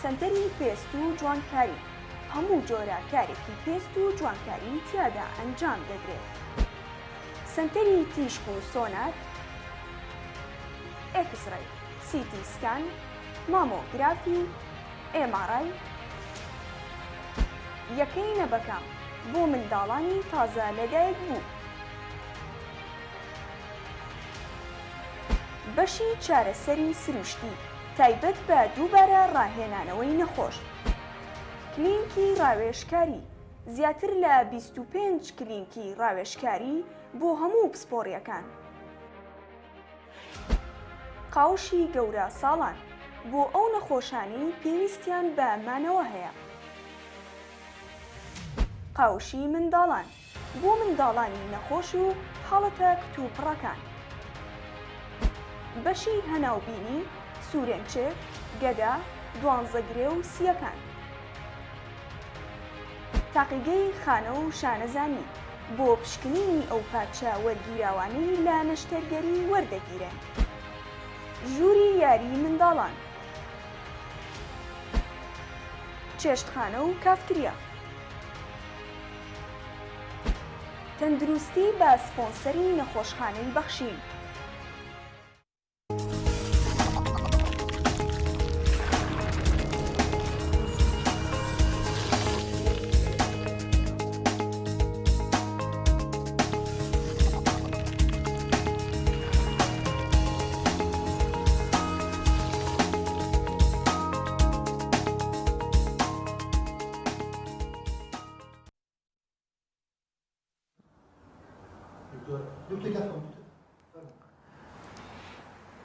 سەنتەری پێست و جوانکاری، هەموو جۆرە کارێکی پێست و جوانکاری تیادا ئەنجام دەدرێت. سەنتەری تیشک و سۆنار، X-ray، CT scan، مامۆگرافی، MRI، یەکەی نەبەکام بۆ منداڵانی تازە لەدایک بوو. بەشی چارەسەری سروشتی تایبەت بە دووبارە ڕاهێنانەوەی نەخۆش. کلینکی ڕاوێژکاری، زیاتر لە 25 کلینکی ڕاوێژکاری بۆ هەموو پسپۆڕییەکان. قاوشی گەورە ساڵان، بۆ ئەو نەخۆشانەی پێویستیان بە مانەوە هەیە. قاوشی منداڵان بۆ منداڵانی نەخۆش و حاڵەتە کتوپڕەکان. بەشی هەناوبینی، سورێنچک، گەدە، دوانزەگرێ و سییەکان. تاقیگەی خانە و شانەزانی، بۆ پشکنینی ئەو پارچە وەرگیراوانەی لە نەشتەرگەری وەردەگیرێن. ژووری یاری منداڵان. چێشتخانە و کافتریا. تەندروستی بە سپۆنسەری نەخۆشخانەی بەخشین.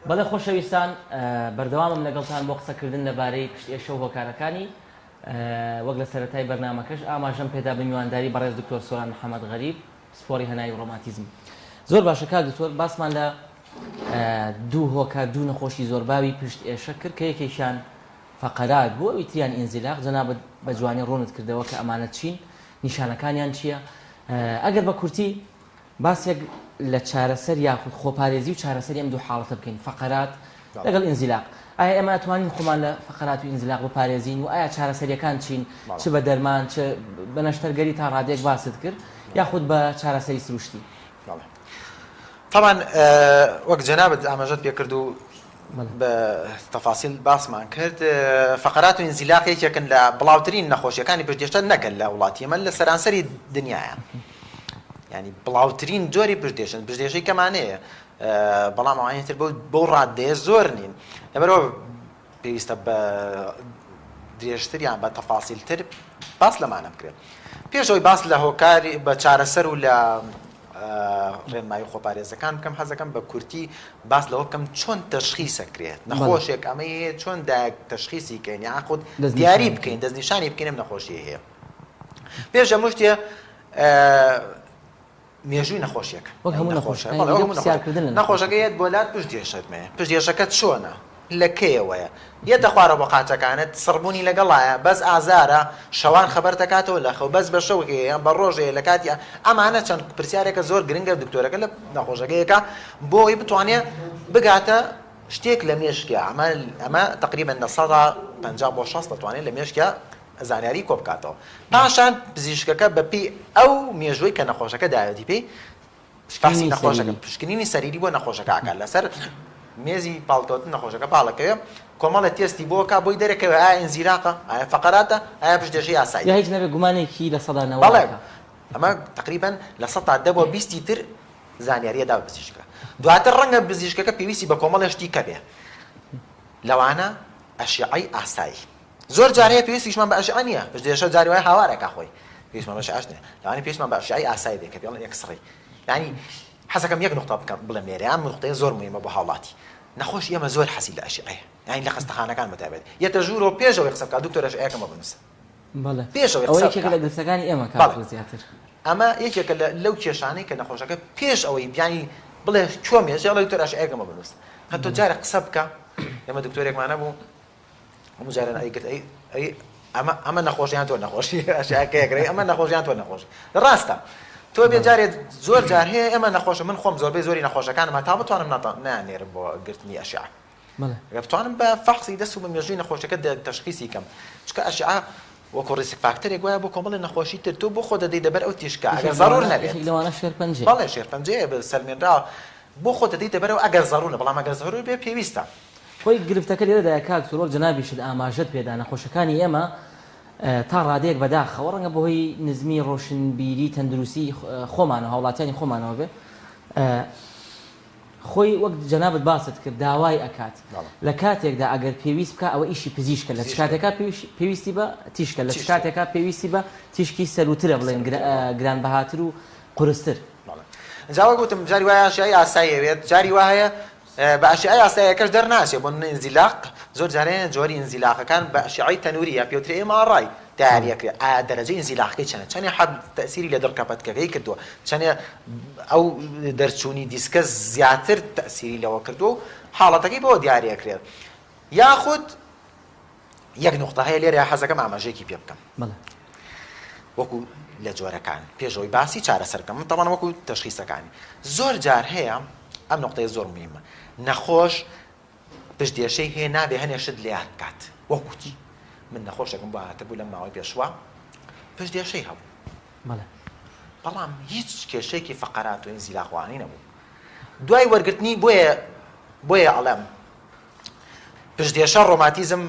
بەڵێ خۆشەویستان بەردەوامم لەگەڵتان بۆ قسەکردن لەبارەی پشت ئێشە و هۆکارەکانی وەک لە سەرەتای بەرنامەکەش ئاماژەم پێدا بە میوانداری بەڕێز دکتۆر سۆران محەممەد غەریب پسپۆڕی هەناوی ڕۆماتیزم زۆر باشە کاک دکتۆر باسمان لە دوو هۆکار دوو نەخۆشی زۆرباوی پشت ئێشە کرد کە یەکێکیان فەقەرات بوو ئەوی تریان ئینزیلاق جەنابت بە جوانی ڕوونت کردەوە کە ئەمانە چین نیشانەکانیان چییە ئەگەر بە کورتی باسێک لە چارەسەر یاخود خۆپارێزی و چارەسەری ئەم دوو حاڵەتە بکەین فەقەرات لەگەڵ ئینزیلاق ئایا ئێمە ئەتوانین خۆمان لە فەقەرات و ئینزیلاق بپارێزین و ئایا چارەسەریەکان چین چ بە دەرمان چ بە نەشتەرگەری تا ڕادەیەک باست کرد یاخود بە چارەسەری سروشتی؟ بەڵێ تەبعەن وەک جەنابت ئاماژەت پێکرد و بە تەفاسیل باسمان کرد فەقەرات و ئینزیلاق یەکێکن لە بڵاوترین نەخۆشیەکانی پشتێشە نەکەن لە وڵاتی ئێمە لە سەرانسەری دنیاە ینی بڵاوترین جۆری پشتێشن پشتێشەی کەمانەیە بەڵام ئەوانی تر بەو ڕادەیە زۆر نین لەبەرەوە پێویستە بە درێژتر یان بە تەفاسیلتر باس لەمانە بکرێت. پێش ئەوەی باس لە هۆکاری بە چارەسەر و لە ڕێنمایی خۆپارێزەکان بکەم حەزەکەم بە کورتی باس لەوە بکەم چۆن تەشخیسەکرێت نەخۆشێک ئەمەی هەیە چۆن دایک تەشخیسی کەین یاخود دیاری بکەین دەستنیشانی بکەین ئەم نەخۆشی هەیە پێش هەموو شتێ مێژووی نەخۆشیەکە. وەک هەموو نەخۆشەکانی دیکە پرسیارکردن لە نەخۆشەکە. نەخۆشەکە یەت بۆ لات پشت ئێشەت مەیە. پشت ئێشەکەت چۆنە؟ لە کەیەوەیە؟ یەتە خوارەوە بۆ قاچەکانت؟ سڕبوونی لەگەڵایە؟ بەس ئازارە؟ شەوان خەبەرت ئەکاتەوە لە خەو؟ بەس بە شەو هەیە یان بە ڕۆژ هەیە لە کاتی ئەمانە چەند پرسیارێکە زۆر گرنگە دکتۆرەکە لە نەخۆشەکەی ئەکا بۆ ئەوەی بتوانێ بگاتە شتێک لە مێشکیا ئەمە ئەمە تەقریبەن 50% بۆ 60 دەتوانێت لە مێشکیا زانیاری کۆبکاتەوە پاشان پزیشکەکە بەپێی ئەو مێژووی کە نەخۆشەکە داوێتی پێی فەحسی نەخۆشەکە پشکنینی سەریری بۆ نەخۆشەکە ئەکات لەسەر مێزی پاڵکەوتن نەخۆشەکە پاڵەکەوێ کۆمەڵە تێستی بۆ کا بۆی دەرەکەوێ ئایا ئینزیلاقە ئایا فەقەراتە ئایا پشتێشەی ئاسایی یا هیچ نەبێ گومانێکی 90% بەڵێ ئەمە تقریبا 10% بۆ 20 تر زانیاریە دا پزیشکە دواتر ڕەنگە پزیشکەکە پێویستی بە کۆمەڵێ شتی کە بێ لەوانە ئەشیعەی ئاسایی زۆر جار هەیە پێویستیشمان بە ئەشعە نییە، پشتێشە جاری وایە هاوار ئەکا خۆی، پێویستمان بە ئەشعەش نییە، لەوانەیە پێویستمان بە ئەشعەی ئاسایی بێ کە پێڵێن X-ray. یانی حەزەکەم یەک نوقتە بکەم بڵێم لێرە، ئەم نوقتەیە زۆر موهیمە بۆ هاوڵاتی. نەخۆش ئێمە زۆر حەزی لە ئەشعەیە، یانی لە خەستەخانەکان بە تایبەت یەتە ژوورەوە پێش ئەوەی قسە بکا دکتۆر ئەشعەیەکەم بۆ بنووسە. بەڵێ. پێش ئەوەی ئەوە قسە یەکێکە بکا. لە گرفتەکانی ئێمە کاک بەڵێ. دکتۆر زیاتر. ئەمە یەکێکە لە لەو کێشانەی کە نەخۆشەکە پێش ئەوەی بیانی بڵێ کوێم ئێشێ ئەڵێ دکتۆر ئەشعەیەکەم بۆ بنووسە. خە تۆ جارێ قسە بکە، ئێمە دکتۆرێکمان هەبوو هەموو جاران ئەیگرت ئەی ئەی ئەمە ئەمە نەخۆشیان تۆ نەخۆشی ئەشیاکەیەکرێ ئەمە نەخۆشیان تۆ نەخۆشی ڕاستە تۆ بێ جارێ زۆر جار هەیە ئێمە نەخۆشە من خۆم زۆربەی زۆری نەخۆشەکانم هەتا بتوانم نانێرم بۆ گرتنی ئەشعە گەر بتوانم بە فەحسی دەست و بە مێژووی نەخۆشەکە تەشخیسی کەم چونکە ئەشعە وەکو risk factor ێک وایە بۆ کۆمەڵی نەخۆشی تر تۆ بۆ خۆ دەدەی دەبەر ئەو تیشکە ئەگەر زەرور نەبێت لەوانە شێرپەنجەیە بەڵێ شێرپەنجەیە سەلمێنراوە بۆ خۆ دەدەی دەبەرەوە ئەگەر زەرور نە بەڵام ئەگەر زەرور بێ پێویستە خۆی گرفتەکە لێرەدایە کاک تورۆک جەنابیشت ئاماژەت پێدا نەخۆشەکانی ئێمە تا ڕادەیەک بەداخەوە ڕەنگە بەهۆی نزمی ڕۆشنبیری تەندروستی خۆمانەوە هاوڵاتیانی خۆمانەوە بێ خۆی وەک جەنابت باست کرد داوای ئەکات لە کاتێکدا ئەگەر پێویست بکە ئەوە ئیشی پزیشکە لە چ کاتێکا پێویستی بە تیشکە لە چ کاتێکا پێویستی بە تیشکی سەروترە بڵێن گرانبەهاتر و قورستر. جا وەک وتم جاری وایە ئەشیای ئاسایی ئەوێت جاری وا هەیە بە ئەشیعەی ئاساییەکەش دەرناچێ بۆ نمونە ئینزیلاق زۆر جار هەیە جۆری ئینزیلاقەکان بە ئەشیعەی تەنوری یا پێوترێ MRI. دیاریەکرێ ئایا دەرەجەی ئینزیلاقەکەی چەنە چەنێ حەب تەئسیری لە دڕکەپەتکەکەی کردووە چەنێ ئەو دەرچوونی دیسکە زیاتر تەئسیری لەوە کردووە و حاڵەتەکەی بەوە دیاریەکرێت یاخود یەک نوقتە هەیە لێرە حەزەکەم ئاماژەیەکی پێ بکەم وەکو لە جۆرەکان پێشەوەی باسی چارەسەر بکەم من تەمان وەکو تەشخیسەکانی زۆر جار هەیە ئەم نقطەیە زۆر مهمە نەخۆش پشتێشەی هەیە نابێ هەنێ شت لە یاد بکات وەکو چی من نەخۆشێکم بۆ هاتبوو لەم ماوەی پێشوە پشتێشەی هەبوو بەڵام هیچ کێشەیەکی فەقەرات و ئینزیلاقوانی نەبوو دوای وەرگرتنی بۆیە بۆیە ئەڵێم پشتێشە ڕۆماتیزم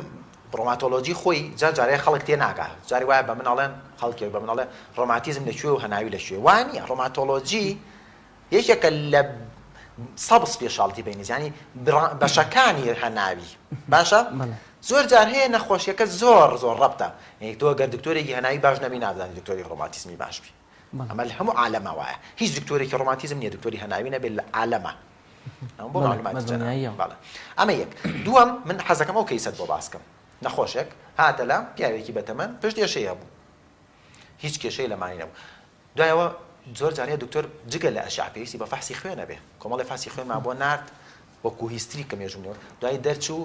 ڕۆماتۆلۆجی خۆی جار جارەیە خەڵک تێ ناگا جاری وایە بە من ئەڵێن خەڵکێک بە من ئەڵێ ڕۆماتیزم لە کوێ و هەناوی لە کوێ وا نییە ڕۆماتۆلۆجی یەکێکە لە subspecialty بە ئینگلیزی یانی بەشەکانی هەناوی باشە زۆر جار هەیە نەخۆشیەکە زۆر زۆر ڕەبتە یعنی تۆ گەر دکتۆرێکی هەناوی باش نەبی نازانی دکتۆری ڕۆماتیزمی باش بی ئەمە لە هەموو عالەما وایە هیچ دکتۆرێکی ڕۆماتیزم نییە دکتۆری هەناوی نەبێت لە عالەما بۆ معلومات ئەمە یەک دووەم من حەزەکەم ئەو case ەت بۆ باسکەم نەخۆشێک هاتە لام پیاوێکی بەتەمەن پشت ئێشەی هەبوو هیچ کێشەی لەمانی نەبوو دوایەوە زۆر جار هەیە دکتۆر جگە لە ئەشعە پێویستی بە فەحسی خوێن ئەبێ کۆمەڵێ فەحسی خوێنمان بۆ نارد وەکو history کە مێژوو نێوە دوای دەرچوو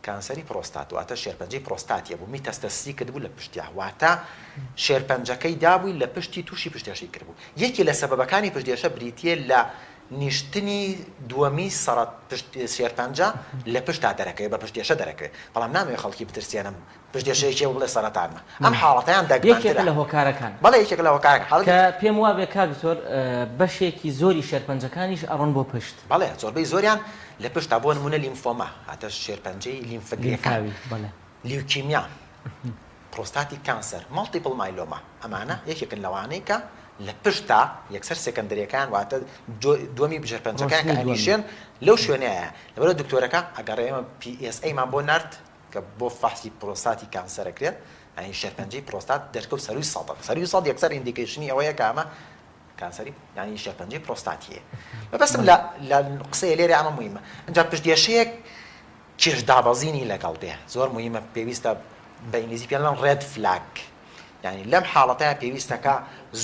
کانسەری پرۆستات واتە شێرپەنجەی پرۆستاتی هەبوو metastasis ی کردبوو لە پشتیا واتە شێرپەنجەکەی دابووی لە پشتی تووشی پشتێشەی کردبوو یەکێ لە سەبەبەکانی پشتێشە بریتییە لە نیشتنی دووەمی سەڕەت پشت شێرپەنجە لە پشتا دەرەکەوێ بە پشتێشە دەرەکەوێ بەڵام نامەوێ خەڵکی بترسێنم پشتێشەیەکی هەبوو بڵێ سەرەتانمە ئەم حاڵەتەیان دەگمەنترە. یەکێکە لە هۆکارەکان. بەڵێ یەکێکە لە هۆکارەکان. حاڵەتی. کە پێم وابێ کاک دکتۆر بەشێکی زۆری شێرپەنجەکانیش ئەڕۆن بۆ پشت. بەڵێ زۆربەی زۆریان لە پشتا بۆ نموونە لیمفۆما واتە شێرپەنجەی لیمفگرێکان، لیمفاوی بەڵێ. leukemia، prostatic cancer، multiple myeloma ئەمانە یەکێکن لەوانەی کە لە پشتا یەکسەر secondary ەکان واتە دووەمی شێرپەنجەکان کە ڕۆشتنی دووەمی. ئەنیشێن لەو شوێنەیە لەبەرئەوە دکتۆرەکە ئەگەڕێ ئێمە PSA مان بۆ نارد کە بۆ فەحسی پرۆستاتی cancer ئەکرێت یانی شێرپەنجەی پرۆستات دەرکەوت سەروی سەدە سەروی سەد یەکسەر indication ی ئەوەیە کە ئەمە کانسەری یانی شێرپەنجەی پرۆستاتی هەیە مەبەستم لە لە قسەیە لێرە ئەمە مهمە ئینجا پشتێشەیەک کێش دابەزینی لەگەڵ بێ زۆر مهمە پێویستە بە ئینگلیزی پێ ئەڵێن red flag یعنی لەم حاڵەتەیە پێویستەکە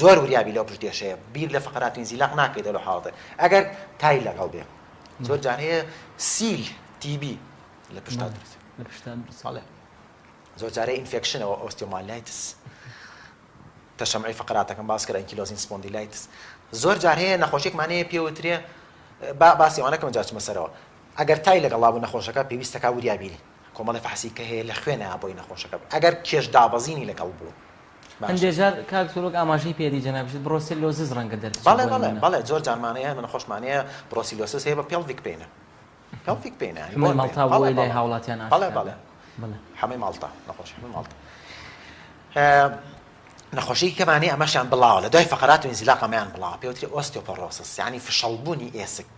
زۆر وریابی لەو پشتێشەیە بیر لە فقرات ئینزیلاق ناکەیتەوە لەو حاڵەتە ئەگەر تای لەگەڵ بێ زۆر جار هەیە سیل TB لە پشتا دروست لە پشتا دروست بەڵێ زۆر جارێ infection ەوە osteomyelitis تەشەمعی فقراتەکەم باس کرد ankylosing spondylitis زۆر جار هەیە نەخۆشیێکمان هەیە پێوترێ با باسی ئەوانەکەم جا چمە سەرەوە ئەگەر تای لەگەڵا بوو نەخۆشەکە پێویستەکە وریابیری کۆمەڵی فەحسی کە هەیە لە خوێنە بۆی نەخۆشەکە ئەگەر کێش دابەزینی لەگەڵ بوو هەندێ جار کاک سۆرۆک ئاماژەی پێدی جەنابیشت brucellosis ڕەنگە دەربچێت بەڵێ بەڵێ بەڵێ زۆر جارمانەیە من نەخۆشمانەیە brucellosis هەیە بە pelvic pain ە pelvic pain ە حمەی ماڵتا بۆ ئەوەی لای هاوڵاتیان ئاشکرا بەڵێ بەڵێ حمەی ماڵتا نەخۆشی حمەی ماڵتا نەخۆشی کەمانی ئەمەشیان بڵاوە لە دوای فقرات و ئینزلاق ئەمەیان بڵاوە پێوتری osteoporosis یعنی فشەڵبوونی ئێسک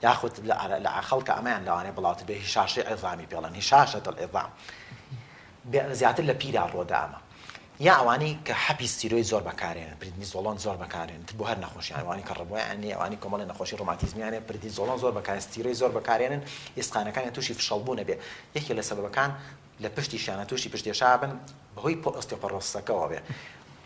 یاخود لە خەڵکە ئەمەیان لەوانەیە بڵاوتر بێ هشاشەی عظامی پێڵێن هشاشة العظام زیاتر لە پیرا ڕۆدا ئەمە یا ئەوانەی کە حەپی ستیرۆید زۆر بەکارێنن، پریدنیزۆڵۆن زۆر بەکارێنن، بۆ هەر نەخۆشیان، ئەوانەی کە ڕەبۆیان نییە، ئەوانەی کۆمەڵی نەخۆشی ڕۆماتیزمیان هەیە، پریدنیزۆڵۆن زۆر بەکارێن، ستیرۆید زۆر بەکارێنن، ئێسقانەکانیان تووشی فشەڵبوون ئەبێ، یەکێ لە سەبەبەکان لە پشتیشیانە تووشی پشتێشا بن بەهۆی osteoporosis ەکەوە بێ،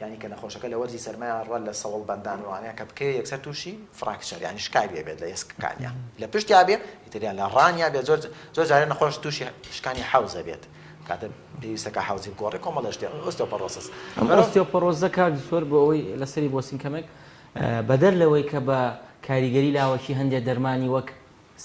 یانی کە نەخۆشەکە لە وەرزی سەرمایە ڕە لە سەوڵ بەندان و ئەوانەیە کە بکەوێ یەکسەر تووشی fracture یانی شکاوی ئەبێت لە ئێسکەکانیا لە پشتیا بێ ئیتر یان لە ڕانیا بێ زۆر زۆر جارێ نەخۆش تووشی شکانی حەوز ئەبێت. کاتە پێویستە کە حەوزی بگۆڕێ کۆمەڵێ شتێ osteoporosis ئەم osteoporosis ە کاک دکتۆر بۆ ئەوەی لەسەری بۆسین کەمێک بەدەر لەوەی کە بە کاریگەری لاوەکی هەندێک دەرمانی وەک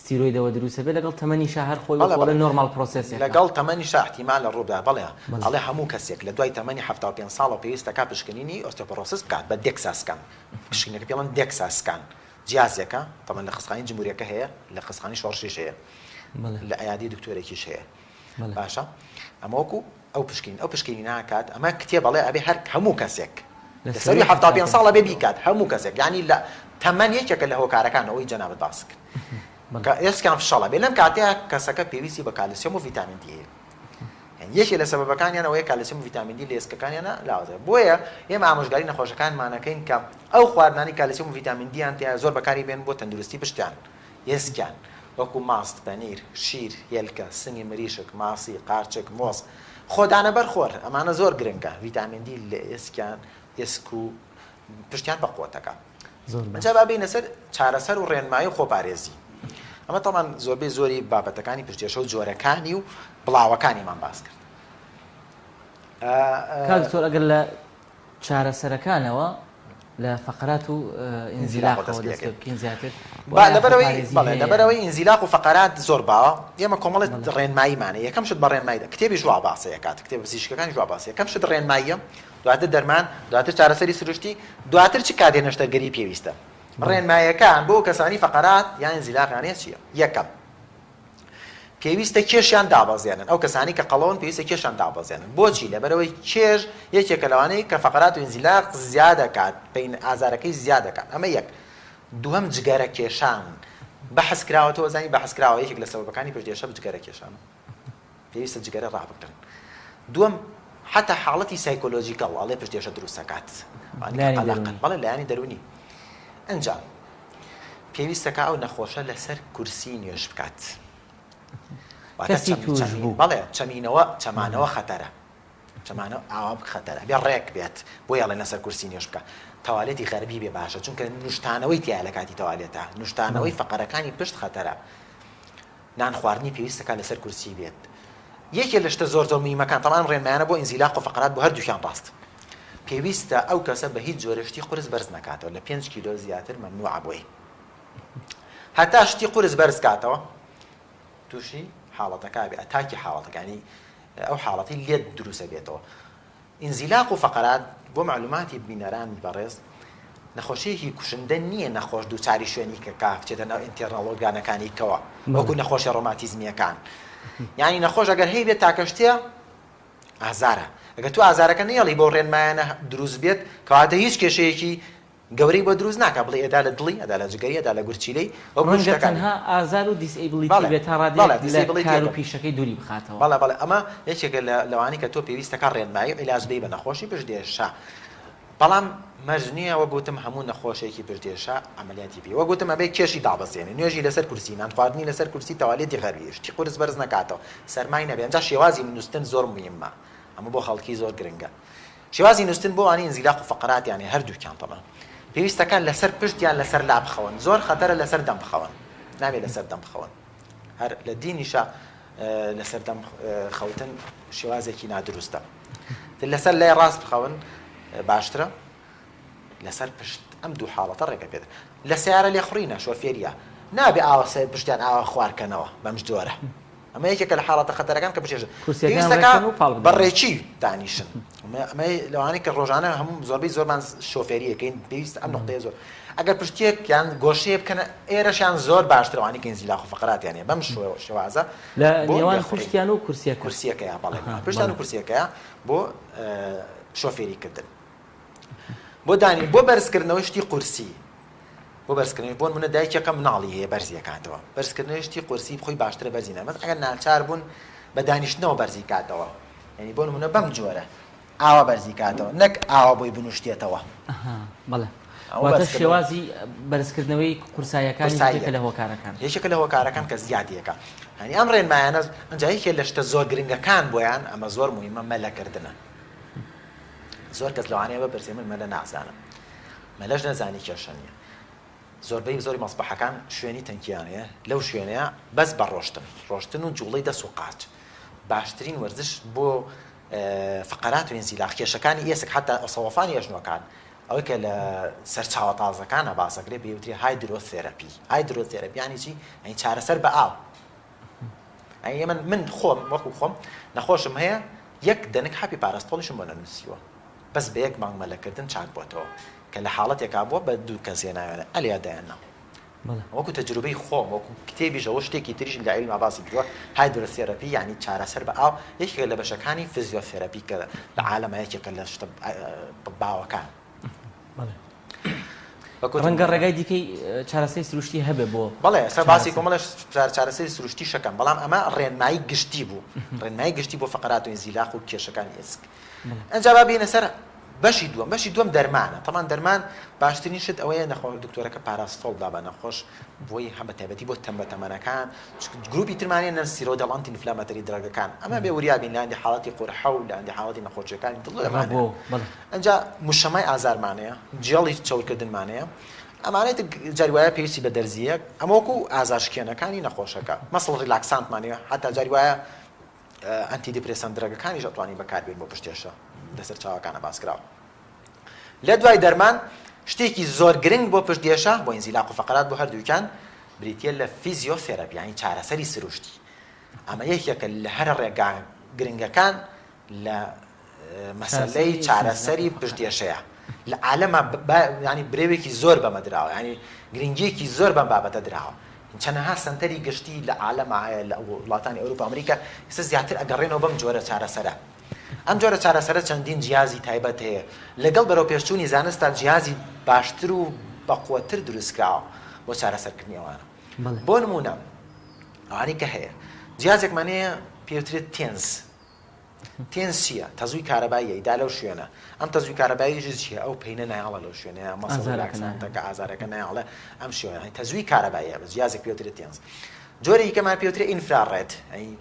ستیرۆیدەوە دروستە بێت لەگەڵ تەمەنیشا هەر خۆی وەک ئەڵێ normal process ێکە. لەگەڵ تەمەنیشا ئیحتیمالە ڕووبدا بەڵێ ئەڵێ هەموو کەسێک لە دوای تەمەنی 75 ساڵەوە پێویستە کا پشکنینی osteoporosis بکات بە DEXA scan پشکنینەکە پێڵێن DEXA scan جیازێکە تەمەن لە خەستخانەی جمهوریەکە هەیە لە خەستخانەی شۆڕشیش هەیە لە عیادەی دکتۆرێکیش هەیە باشە ئەمە وەکو ئەو پشکین ئەو پشکینی ناکات ئەمە کتێب ئەڵێ ئەبێ هەر هەموو کەسێک لەسەروی 75 ساڵ ئەبێ بیکات هەموو کەسێک یعنی لە تەمەن یەکێکە لە هۆکارەکان ئەوەی جەنابت باس کرد کە ئێسکان فشەڵە بێ لەم کاتەیە کەسەکە پێویستی بە کالسیۆم و ڤیتامین دی هەیە یەکێ لە سەبەبەکانیان ئەوەیە کالسیۆم و ڤیتامین دی لە ئێسکەکانیانە لاوازە بۆیە ئێمە ئامۆژگاری نەخۆشەکانمانەکەین کە ئەو خواردنانی کالسیۆم و ڤیتامین دیان تیا زۆر بەکاری بێن بۆ تەندروستی پشتیان ئێسکیان وەکو ماست، پەنیر، شیر، هێلکە، سنگی مریشک، ماسی، قارچک، مۆز. خۆدانە بەر خۆر ئەمانە زۆر گرنگە ڤیتامین دی لە ئێسکیان ئێسک و پشتیان بە قوتەکە جا با بینە سەر چارەسەر و ڕێنمایی و خۆپارێزی ئەمە تەمان زۆربەی زۆری بابەتەکانی پشتێشە و جۆرەکانی و بڵاوەکانیمان باس کرد. کاک دکتۆر ئەگەر لە چارەسەرەکانەوە لە فەقەرات و ئینزیلاقەوە دەست پێ بکەین زیاتر با لەبەرەوەی بەڵێ لەبەرەوەی ئینزیلاق و فەقەرات زۆر باوە ئێمە کۆمەڵێک ڕێنماییمانە یەکەم شت بە ڕێنمایی کتێبیش وا باسی ئەکات کتێب پزیشکەکانیش وا باسی یەکەم شت ڕێنماییە دواتر دەرمان دواتر چارەسەری سروشتی دواتر چ کاتێ نەشتەرگەری پێویستە ڕێنمایەکان بۆ کەسانی فەقەرات یان ئینزیلاقیان هەیە چییە یەکەم پێویستە کێشیان دابەزێنن، ئەو کەسانەی کە قەڵەون پێویستە کێشیان دابەزێنن، بۆچی؟ لەبەرئەوەی کێش یەکێکە لەوانەی کە فەقەرات و ئینزیلاق زیاد دەکات، pain ئازارەکەی زیاد دەکات، ئەمە یەک. دووهەم جگەرە کێشان، بەحس کراوە تۆ ئەزانی بەحس کراوە یەکێک لە سەبەبەکانی پشتئێشە جگەرە کێشانە، پێویستە جگەرە ڕابگرن. دووەم حەتا حاڵەتی psychological ئەڵێ پشتئێشە دروست دەکات، بەڵێ لایەنی دەروونی. ئینجا پێویستە کە ئەو نەخۆشە لەسەر کورسی نوێژ بکات. کەسی تووش بوو. بەڵێ چەمینەوە چەمانەوە خەتەرە. چەمانەوە ئاوا خەتەرە. بێ ڕێک بێت. بۆیە ئەڵێن لەسەر کورسی نوێژ بکە. تەوالێتی غەربی بێ باشە چونکە نوشتانەوەی تیایە لە کاتی تەوالێتا. نوشتانەوەی فەقەرەکانی پشت خەتەرە. نان خواردنی پێویستە کە لەسەر کورسی بێت. یەکێ لە شتە زۆر زۆر موهیمەکان تەبعەن ئەم ڕێنمایانە بۆ ئینزیلاق و فەقەرات بۆ هەردووکیان ڕاست. پێویستە ئەو کەسە بە هیچ جۆرێ شتی قورس بەرز نەکاتەوە لە پێنج کیلۆ زیاتر مەمنوعە بۆی. هەتا شتی قورس بەرز کاتەوە تووشی حاڵەتەکە بێ attack ی حاڵەتەکە ینی ئەو حاڵەتی لێت دروستە بێتەوە. ئینزیلاق و فەقەرات، بۆ مەعلوماتی بینەرانی بەڕێز، نەخۆشییەکی کوشندە نییە نەخۆش دووچاری شوێنی کە کا بچێتە ناو internal organ ەکانی کەوە وەکو نەخۆشیە ڕۆماتیزمییەکان یانی نەخۆش ئەگەر هەیبێت تاکە شتێ ئازارە ئەگەر تو ئازارەکە نەیەڵی بەو ڕێنمایانە دروست بێت کەواتە هیچ کێشەیەکی گەورەی بۆ دروست ناکا بڵێی ئەدا لە دڵی ئەدا لە جگەری ئەدا لە گورچیلەی وەکو ڕەنگە شتەکانی تەنها ئازار و disability بەڵێ بێت تا بەڵێ ڕادەیەک لە disability کار و ەکە پیشەکەی دووری بخاتەوە. بەڵێ بەڵێ ئەمە یەکێکە لە لەوانەی کە تۆ پێویستەکا ڕێنمایی و عیلاج بەی بە نەخۆشی پشتئێشە بەڵام مەرج نییە وەک وتم هەموو نەخۆشێکی پشتئێشە عەمەلیاتی پێ وەک وتم ئەبێ کێشی دابەزێنێ نوێژی لەسەر کورسی نان خواردنی لەسەر کورسی تەوالێتی غەربی شتی قورس بەرز نەکاتەوە سەرمای نەبێ ئەنجا شێوازی نوستن زۆر موهیمە ئەمە بۆ خەڵکی زۆر گرنگە شێوازی نوستن بۆ ئەوانەی ئینزیلاق و فەقەراتیان هەیە هەردووکیان تەبعەن پێویستەکە لەسەر پشت یان لەسەر لا بخەون زۆر خەتەرە لەسەر دەم بخەون نابێت لەسەر دەم بخەون هەر لە دینیشە لەسەر دەم خەوتن شێوازێکی نادروستە لەسەر لای ڕاست بخەون باشترە لەسەر پشت ئەم دوو حاڵەتە ڕێگە پێ لە سیارە لێخوڕینە شۆفێریە نابێ ئاوە سەر پشتیان ئاوا خوارکەنەوە بەم جۆرە ئەمە یەکێکە لە حاڵەتە خەتەرەکان کە بچێژن کورسیەکان پێویستەکە ڕێککەن و پاڵ بە بدەنەوە. ڕێکی دانیشن ئەمە ئەمە لەوانەیە کە ڕۆژانە هەموو زۆربەی زۆرمان شۆفێری ئەکەین پێویستە ئەم نقطەیە زۆر ئەگەر پشتیەک یان گۆشەیە بکەنە ئێرەشیان زۆر باشترە ئەوانەی کە ئینزیلاق و فەقەراتیان هەیە بەم شێوە- شێوازە لە بۆ نێوان لێخوڕین پشتیان و کورسیەکە کورسیەکەیە بەڵێ ئەها، پشتیان بەڵێ. و کورسیەکەیە بۆ ئە، شۆفێری کردن بۆ دانی بۆ بەرزکردنەوەی شتی قورسی بۆ بەرزکردنەوەی بۆ نمونە دایکێکە مناڵی هەیە بەرزی ئەکاتەوە بەرزکردنەوەی شتی قورسی خۆی باشترە بەرزی نە بەس ئەگەر ناچار بوون بە دانیشتنەوە بەرزی کاتەوە یعنی بۆ نمونە بەم جۆرە ئاوا بەرزی کاتەوە نەک ئاوا بۆی بنوشتێتەوە بەڵێ واتە شێوازی بەرزکردنەوەی قورسایەکان یەکێکە لە هۆکارەکان یەکێکە لە هۆکارەکان کە زیادیەکە هەنی ئەم ڕێنمایانە ئەنجا یەکێ لە شتە زۆر گرنگەکان بۆیان ئەمە زۆر موهیمە مەلەکردنە زۆر کەس لەوانەیە بپرسێ من مەلە نازانم مەلەش نەزانی کێشە نیە زۆربەی زۆری مەسبەحەکان شوێنی تەنکیان هەیە لەو شوێنەیە بەس بە ڕۆشتن ڕۆشتن و جوڵەی دەست و قاچ باشترین وەرزش بۆ فقرات و ئینزیلاق کێشەکانی ئێسک حتا سەوەفانی ئەژنۆکان ئەوەی کە لە سەرچاوە تازەکانە باسەکرێ پێوتری hydrotherapy hydrotherapy ینی چی یعنی چارەسەر بە ئاو ئەی من من خۆم وەکو خۆم نەخۆشم هەیە یەک دەنک حەپی پارستۆڵیشم بۆ نەنووسیوە بەس بە یەک مانگ مەلەکردن چاک بۆتەوە کە لە حاڵەتێکا بووە بە دوو کەس هێناویانە ئەلیا دایانناو وەکو تەجروبەی خۆم وەکو کتێبیش ئەوە شتێکی تریش لە عیلما باسی کردووە hydrotherapy یعنی چارەسەر بە ئاو یەکێکە لە بەشەکانی فیزیۆثێراپی کە لە عالەما یەکێکە لە شتە باوەکان. ڕەنگە ڕێگای دیکەی چارەسەری سروشتی هەبێ بۆ بەڵێ ئێستا باسی کۆمەڵێ چارەسەری سروشتی شەکەم بەڵام ئەمە ڕێنمایی گشتی بوو ڕێنمایی گشتی بۆ فقرات و ئینزیلاق و کێشەکانی ئێسک ئەنجا با بینە سەر. بەشی دووەم بەشی دووەم دەرمانە تەمان دەرمان باشترین شت ئەوەیە نەخۆ دکتۆرەکە پاراستۆڵ دا بە نەخۆش بۆی هەم بە تایبەتی بۆ تەم بە تەمەنەکان گروپی ترمانە non steroidal anti inflammatory drug ەکان ئەمە بێ وریا بین لە هەندی حاڵەتی قورحە و لە هەندی حاڵەتی نەخۆشیەکانی دڵ لەمانە ئەنجا مشەمای ئازارمانەیە جێڵی چەورکردنمانەیە ئەمانەی تر جاری وایە پێویستی بە دەرزییە ئەمە وەکو ئازارشکێنەکانی نەخۆشەکە muscle relaxant مان هەیە هەتا جاری وایە antidepressant drug ەکانیش ئەتوانین بەکاربێن بۆ پشتێشە لەسەر چاوەکانە باس کراوە لە دوای دەرمان شتێکی زۆر گرنگ بۆ پشتێشە بۆ انزلاق و فقرات بۆ هەردووکیان بریتە لە physiotherapy یانی چارەسەری سروشتی ئەمە یەکێکە لە هەرە ڕێگا گرنگەکان لە مەسەلەی چارەسەری پشتێشەیە لە عالەما ینی برەوێکی زۆر بەمە دراوە ینی گرنگیەکی زۆر بەم بابەتە دراوە چەنەها سەنتەری گشتی لە عالەما هەیە لە وڵاتانی ئەوروپا ئەمریکا ئێستا زیاتر ئەگەڕێنەوە بەم جۆرە چارەسەرە ئەم جۆرە چارەسەرە چەندین جیازی تایبەت هەیە لەگەڵ بەرەو پێشچوونی زانستا جیازی باشتر و بەقوەتر دروستکراوە بۆ چارەسەرکردنی ئەوانە بۆ نمونە ئەوانەی کە هەیە جیازێکمان هەیە پێوترێت TENS TENS چییە؟ تەزووی کارەبایی ئەیدا لەو شوێنە. ئەم تەزووی کارەباییش چییە؟ ئەو pain ە نایەڵە لەو شوێنەیە، muscle relaxant ەکە، ئازارەکە نایەڵێ ئەم شێوە. یانی تەزووی کارەباییە، بە جیازێک پێوترێت TENS. جۆرێکی کەمان پێوترێ infrared، یانی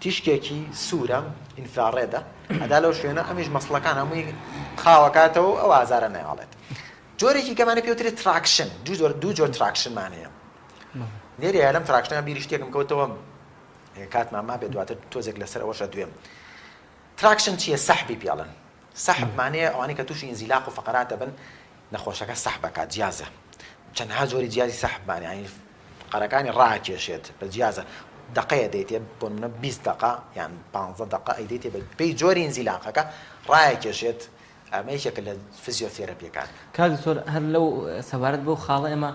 تیشکێکی سوورە، infrared ە، ئەدا لەو شوێنە، ئەمیش muscle ەکان هەمووی خاوەکاتەوە و ئەو ئازارە نایەڵێت. جۆرێکی کەمانە پێوترێت traction، دوو جۆر traction مان هەیە. لێرەیە لەم traction ە بیری شتێکم کەوتەوە، کاتمان مابێت دواتر تۆزێک لەسەر ئەوەش ئەدوێم. traction چییە؟ سەحبی پێڵن. سەحب مانەیە ئەوانەی کە تووشی انزلاق و فقرات دەبن نەخۆشەکە سەحب ئەکات جیازە. چەندها جۆری جیازی سەحبمان یانی فقرەکانی ڕاکێشێت بە جیازە دەقەیە دەیتێ بۆ نمونە 20 دەقە یان 15 دەقە ئەی دەیتێ بە پێی جۆری انزلاقەکە ڕایەکێشێت ئەمە یەکێکە لە فزیۆثێرەپیەکان. کاک دکتۆر هەر لەو سەبارەت بەو خاڵە ئێمە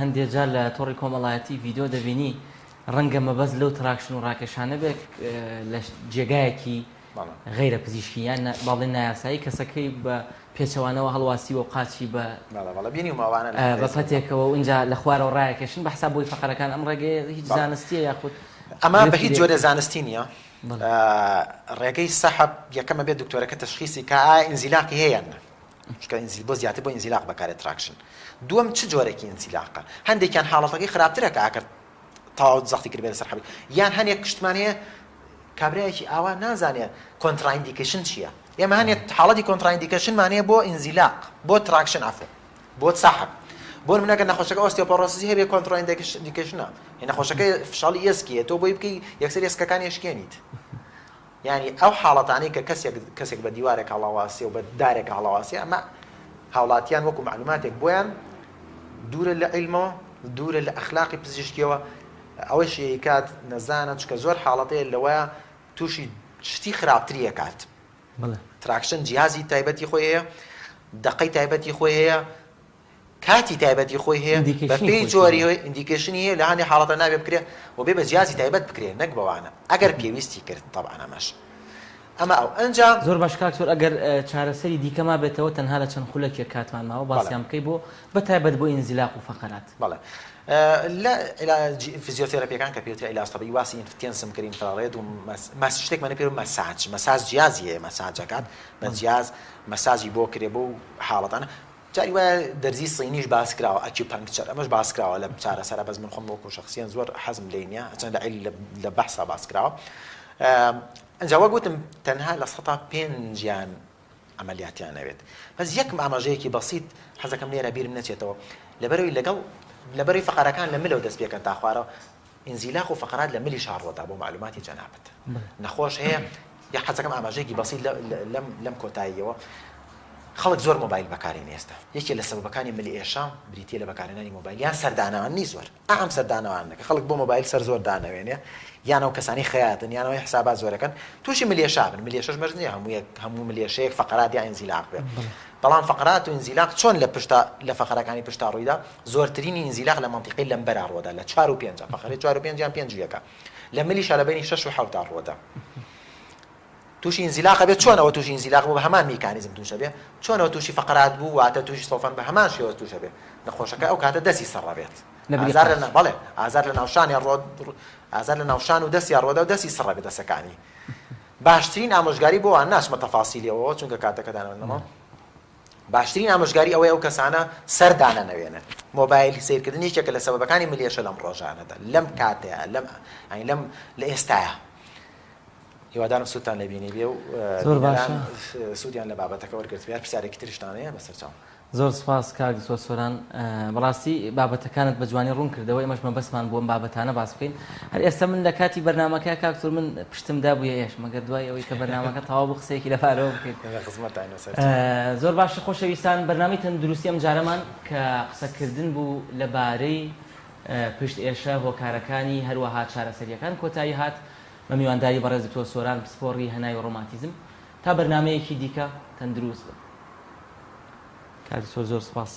هەندێ جار لە تۆڕی کۆمەڵایەتی ڤیدیۆ دەبینی ڕەنگە مەبەست لەو traction و ڕاکێشانە بێت لە جێگایەکی غەیرە پزیشکی یان با بڵێین نایاسایی کەسەکەی بە پێچەوانەوە هەڵواسیوە و قاچی بە بە پەتێکەوە و ئینجا لە خوارەوە ڕایەکێشن بە حساب بۆی فەقەرەکان ئەم ڕێگەیە هیچ زانستیە یاخود ئەمە بە هیچ جۆرێ زانستی نییە ڕێگەی سەحب یەکەم ئەبێت دکتۆرەکە تەشخیسی کا ئایا ئینزیلاقی هەیە یان نا چونکە ئینزیل بۆ زیاتر بۆ ئینزیلاق بەکارێت traction دووەم چ جۆرێکی ئینزیلاقە هەندێکیان حاڵەتەکەی خراپترە کە ئەگەر تەواو زەختی کردبێت لەسەر حەبی یان هەنێک شتمان هەیە کابرایەکی ئاوا نازانێ contraindication چییە ئێمە هەنێک حاڵەتی contraindication مان هەیە بۆ ئینزیلاق بۆ traction عەفو بۆ سەحب بۆ نمونە گەر نەخۆشەکە osteoporosis ی هەبێ contraindication ە نەخۆشەکە فشاڵی ئێسکی هەیە تۆ بۆی بکەی یەکسەر ئێسکەکانی ئەشکێنیت یعنی ئەو حاڵەتانەی کە کەسێک کەسێک بە دیوارێک هەڵاواسێ و بە دارێک هەڵاواسێ ئەمە هاوڵاتیان وەکو معلوماتێک بۆیان دوورە لە عیلمەوە دوورە لە ئەخلاقی پزیشکیەوە ئەوەش کات نەزانە چکە زۆر حاڵەتەیە لەوەیە تووشی شتی خراپتری ئەکات traction جیهازی تایبەتی خۆی هەیە، دەقەی تایبەتی خۆی هەیە، کاتی تایبەتی خۆی هەیە، بەپێی جۆری indication ی هەیە لە هەندێک حاڵەتە نابێ بکرێ و بێ بە جیازی تایبەت بکرێ نەک بەوانە ئەگەر پێویستی کرد تەبعەن ئەمەش ئەمە ئەو ئەنجا زۆر باش کاک سۆر ئەگەر چارەسەری دیکە مابێتەوە تەنها لە چەند خولەکێک کاتمان ماوە باسیان بکەی بۆ بە تایبەت بۆ ئینزیلاق و فەقەرات. بەڵێ لە علاج فیزیۆتێراپیەکان کە پێوترێ علاج طبیعی واسی TENS م کرد infrared و مەس شتێکمان پێ مەساج مەساج جیازی هەیە مەساج ئەکات بە جیاز مەساجی بۆ کرێ بۆ حاڵەتانە جاری وایە دەرزی سینیش باس کراوە acupuncture ئەمەش باس کراوە لە چارەسەرە بەس من خۆم وەکو شخصیان زۆر حەزم لێی نییە چەند لە عیل لە بەحسا باس کراوە ئەنجا وەک وتم تەنها لە سەتا پێنجیان عەمەلیاتیان ئەوێت بەس یەکم ئاماژەیەکی بەسیت حەزەکەم لێرە بیرم نەچێتەوە لەبەرەوەی لەگەڵ لەبەرەی فەقەرەکان لە ملەوە دەست پێکەن تا خوارەوە ئینزیلاق و فەقەرات لە ملی شاڕوەدا بۆ معلوماتی جەنابت نەخۆش هەیە یا حەزەکەم ئاماژەیەکی بەسیت لەم لەم کۆتاییەوە خەڵک زۆر مۆبایل بەکارێنێ ئێستا یەکێ لە سەبەبەکانی مل ئێشە بریتیە لە بەکارهێنانی مۆبایل یان سەردانەوانی زۆر ئا ئەم سەردانەوانە کە خەڵک بۆ مۆبایل سەر زۆر دانەوێنێ یان ئەو کەسانەی خەیاتن یان ئەوەی حسابات زۆرەکەن تووشی ملێشا بن ملێشەش مەرج نییە هەموو یەک هەموو ملێشەیەک فەقەرات یا ئینزیلاق بێ بەڵام فەقەرات و ئینزیلاق چۆن لە پشتا لە فەقەرەکانی پشتا ڕوویدا زۆرترینی ئینزیلاق لە مەنتیقەی lumbar ا ڕووەدا لە چوار و پێنجە فەقەرەی چوار و پێنج یان پێنج و یەکە لە ملیشا لە بەینی شەش و حەوتا ڕووەدا تووشی ئینزیلاق ئەبێت چۆن ئەوە تووشی ئینزیلاق بوو بە هەمان میکانیزم تووش ئەبێ چۆن ئەوە تووشی فەقەرات بوو واتە تووشی سەوفەن بە هەمان شێوە تووش ئەبێ نەخۆشەکە ئەو کاتە دەستی سڕ ئەبێت ئازار لە بەڵێ ئازار لە ناوشانیا ڕۆ ئازار لە ناوشان و دەستیا ڕۆدا و دەستی سڕ ئەبێ دەسەکانی. باشترین ئامۆژگاری بۆ وان ناچمە تەفاسیلیەوە چونکە کاتەکەتان نەما باشترین ئامۆژگاری ئەوەیە ئەو کەسانە سەر دانەنەوێنن. مۆبایل سەیرکردن یەکێکە لە سەبەبەکانی ملێشە لەم ڕۆژانەدا، لەم کاتەیا، لەم یانی لەم لە ئێستایا. هیوادارم سوودتان لێ بینیبێ و زۆر باشە. بینەران سوودیان لە بابەتەکە وەرگرتبێ. هەر پرسیارێکی تریشتان هەیە بەسەرچاوم. زۆر سوپاس کاک دکتۆر سۆران بەڕاستی بابەتەکانت بە جوانی ڕوون کردەوە ئێمەش مەبەستمان بوو ئەم بابەتانە باس بکەین هەر ئێستا من لە کاتی بەرنامەکە کاک دکتۆر من پشتم دابوویە ئێش مەگەر دوای ئەوەی کە بەرنامەکە تەواو بوو قسەیەکی لەبارەوە بکەین لە خزمەتتاین بەسەرچاو. زۆر باشە خۆشەویستان بەرنامەی تەندروستی ئەمجارەمان کە قسەکردن بوو لەبارەی پشت ئێشە هۆکارەکانی هەروەها چارەسەریەکان کۆتایی هات بە میوانداری بەڕێز دکتۆر سۆران پسپۆڕی هەناوی ڕۆماتیزم تا بەرنامەیەکی دیکە تەندروست بن. کاک دکتۆر زۆر سوپاس.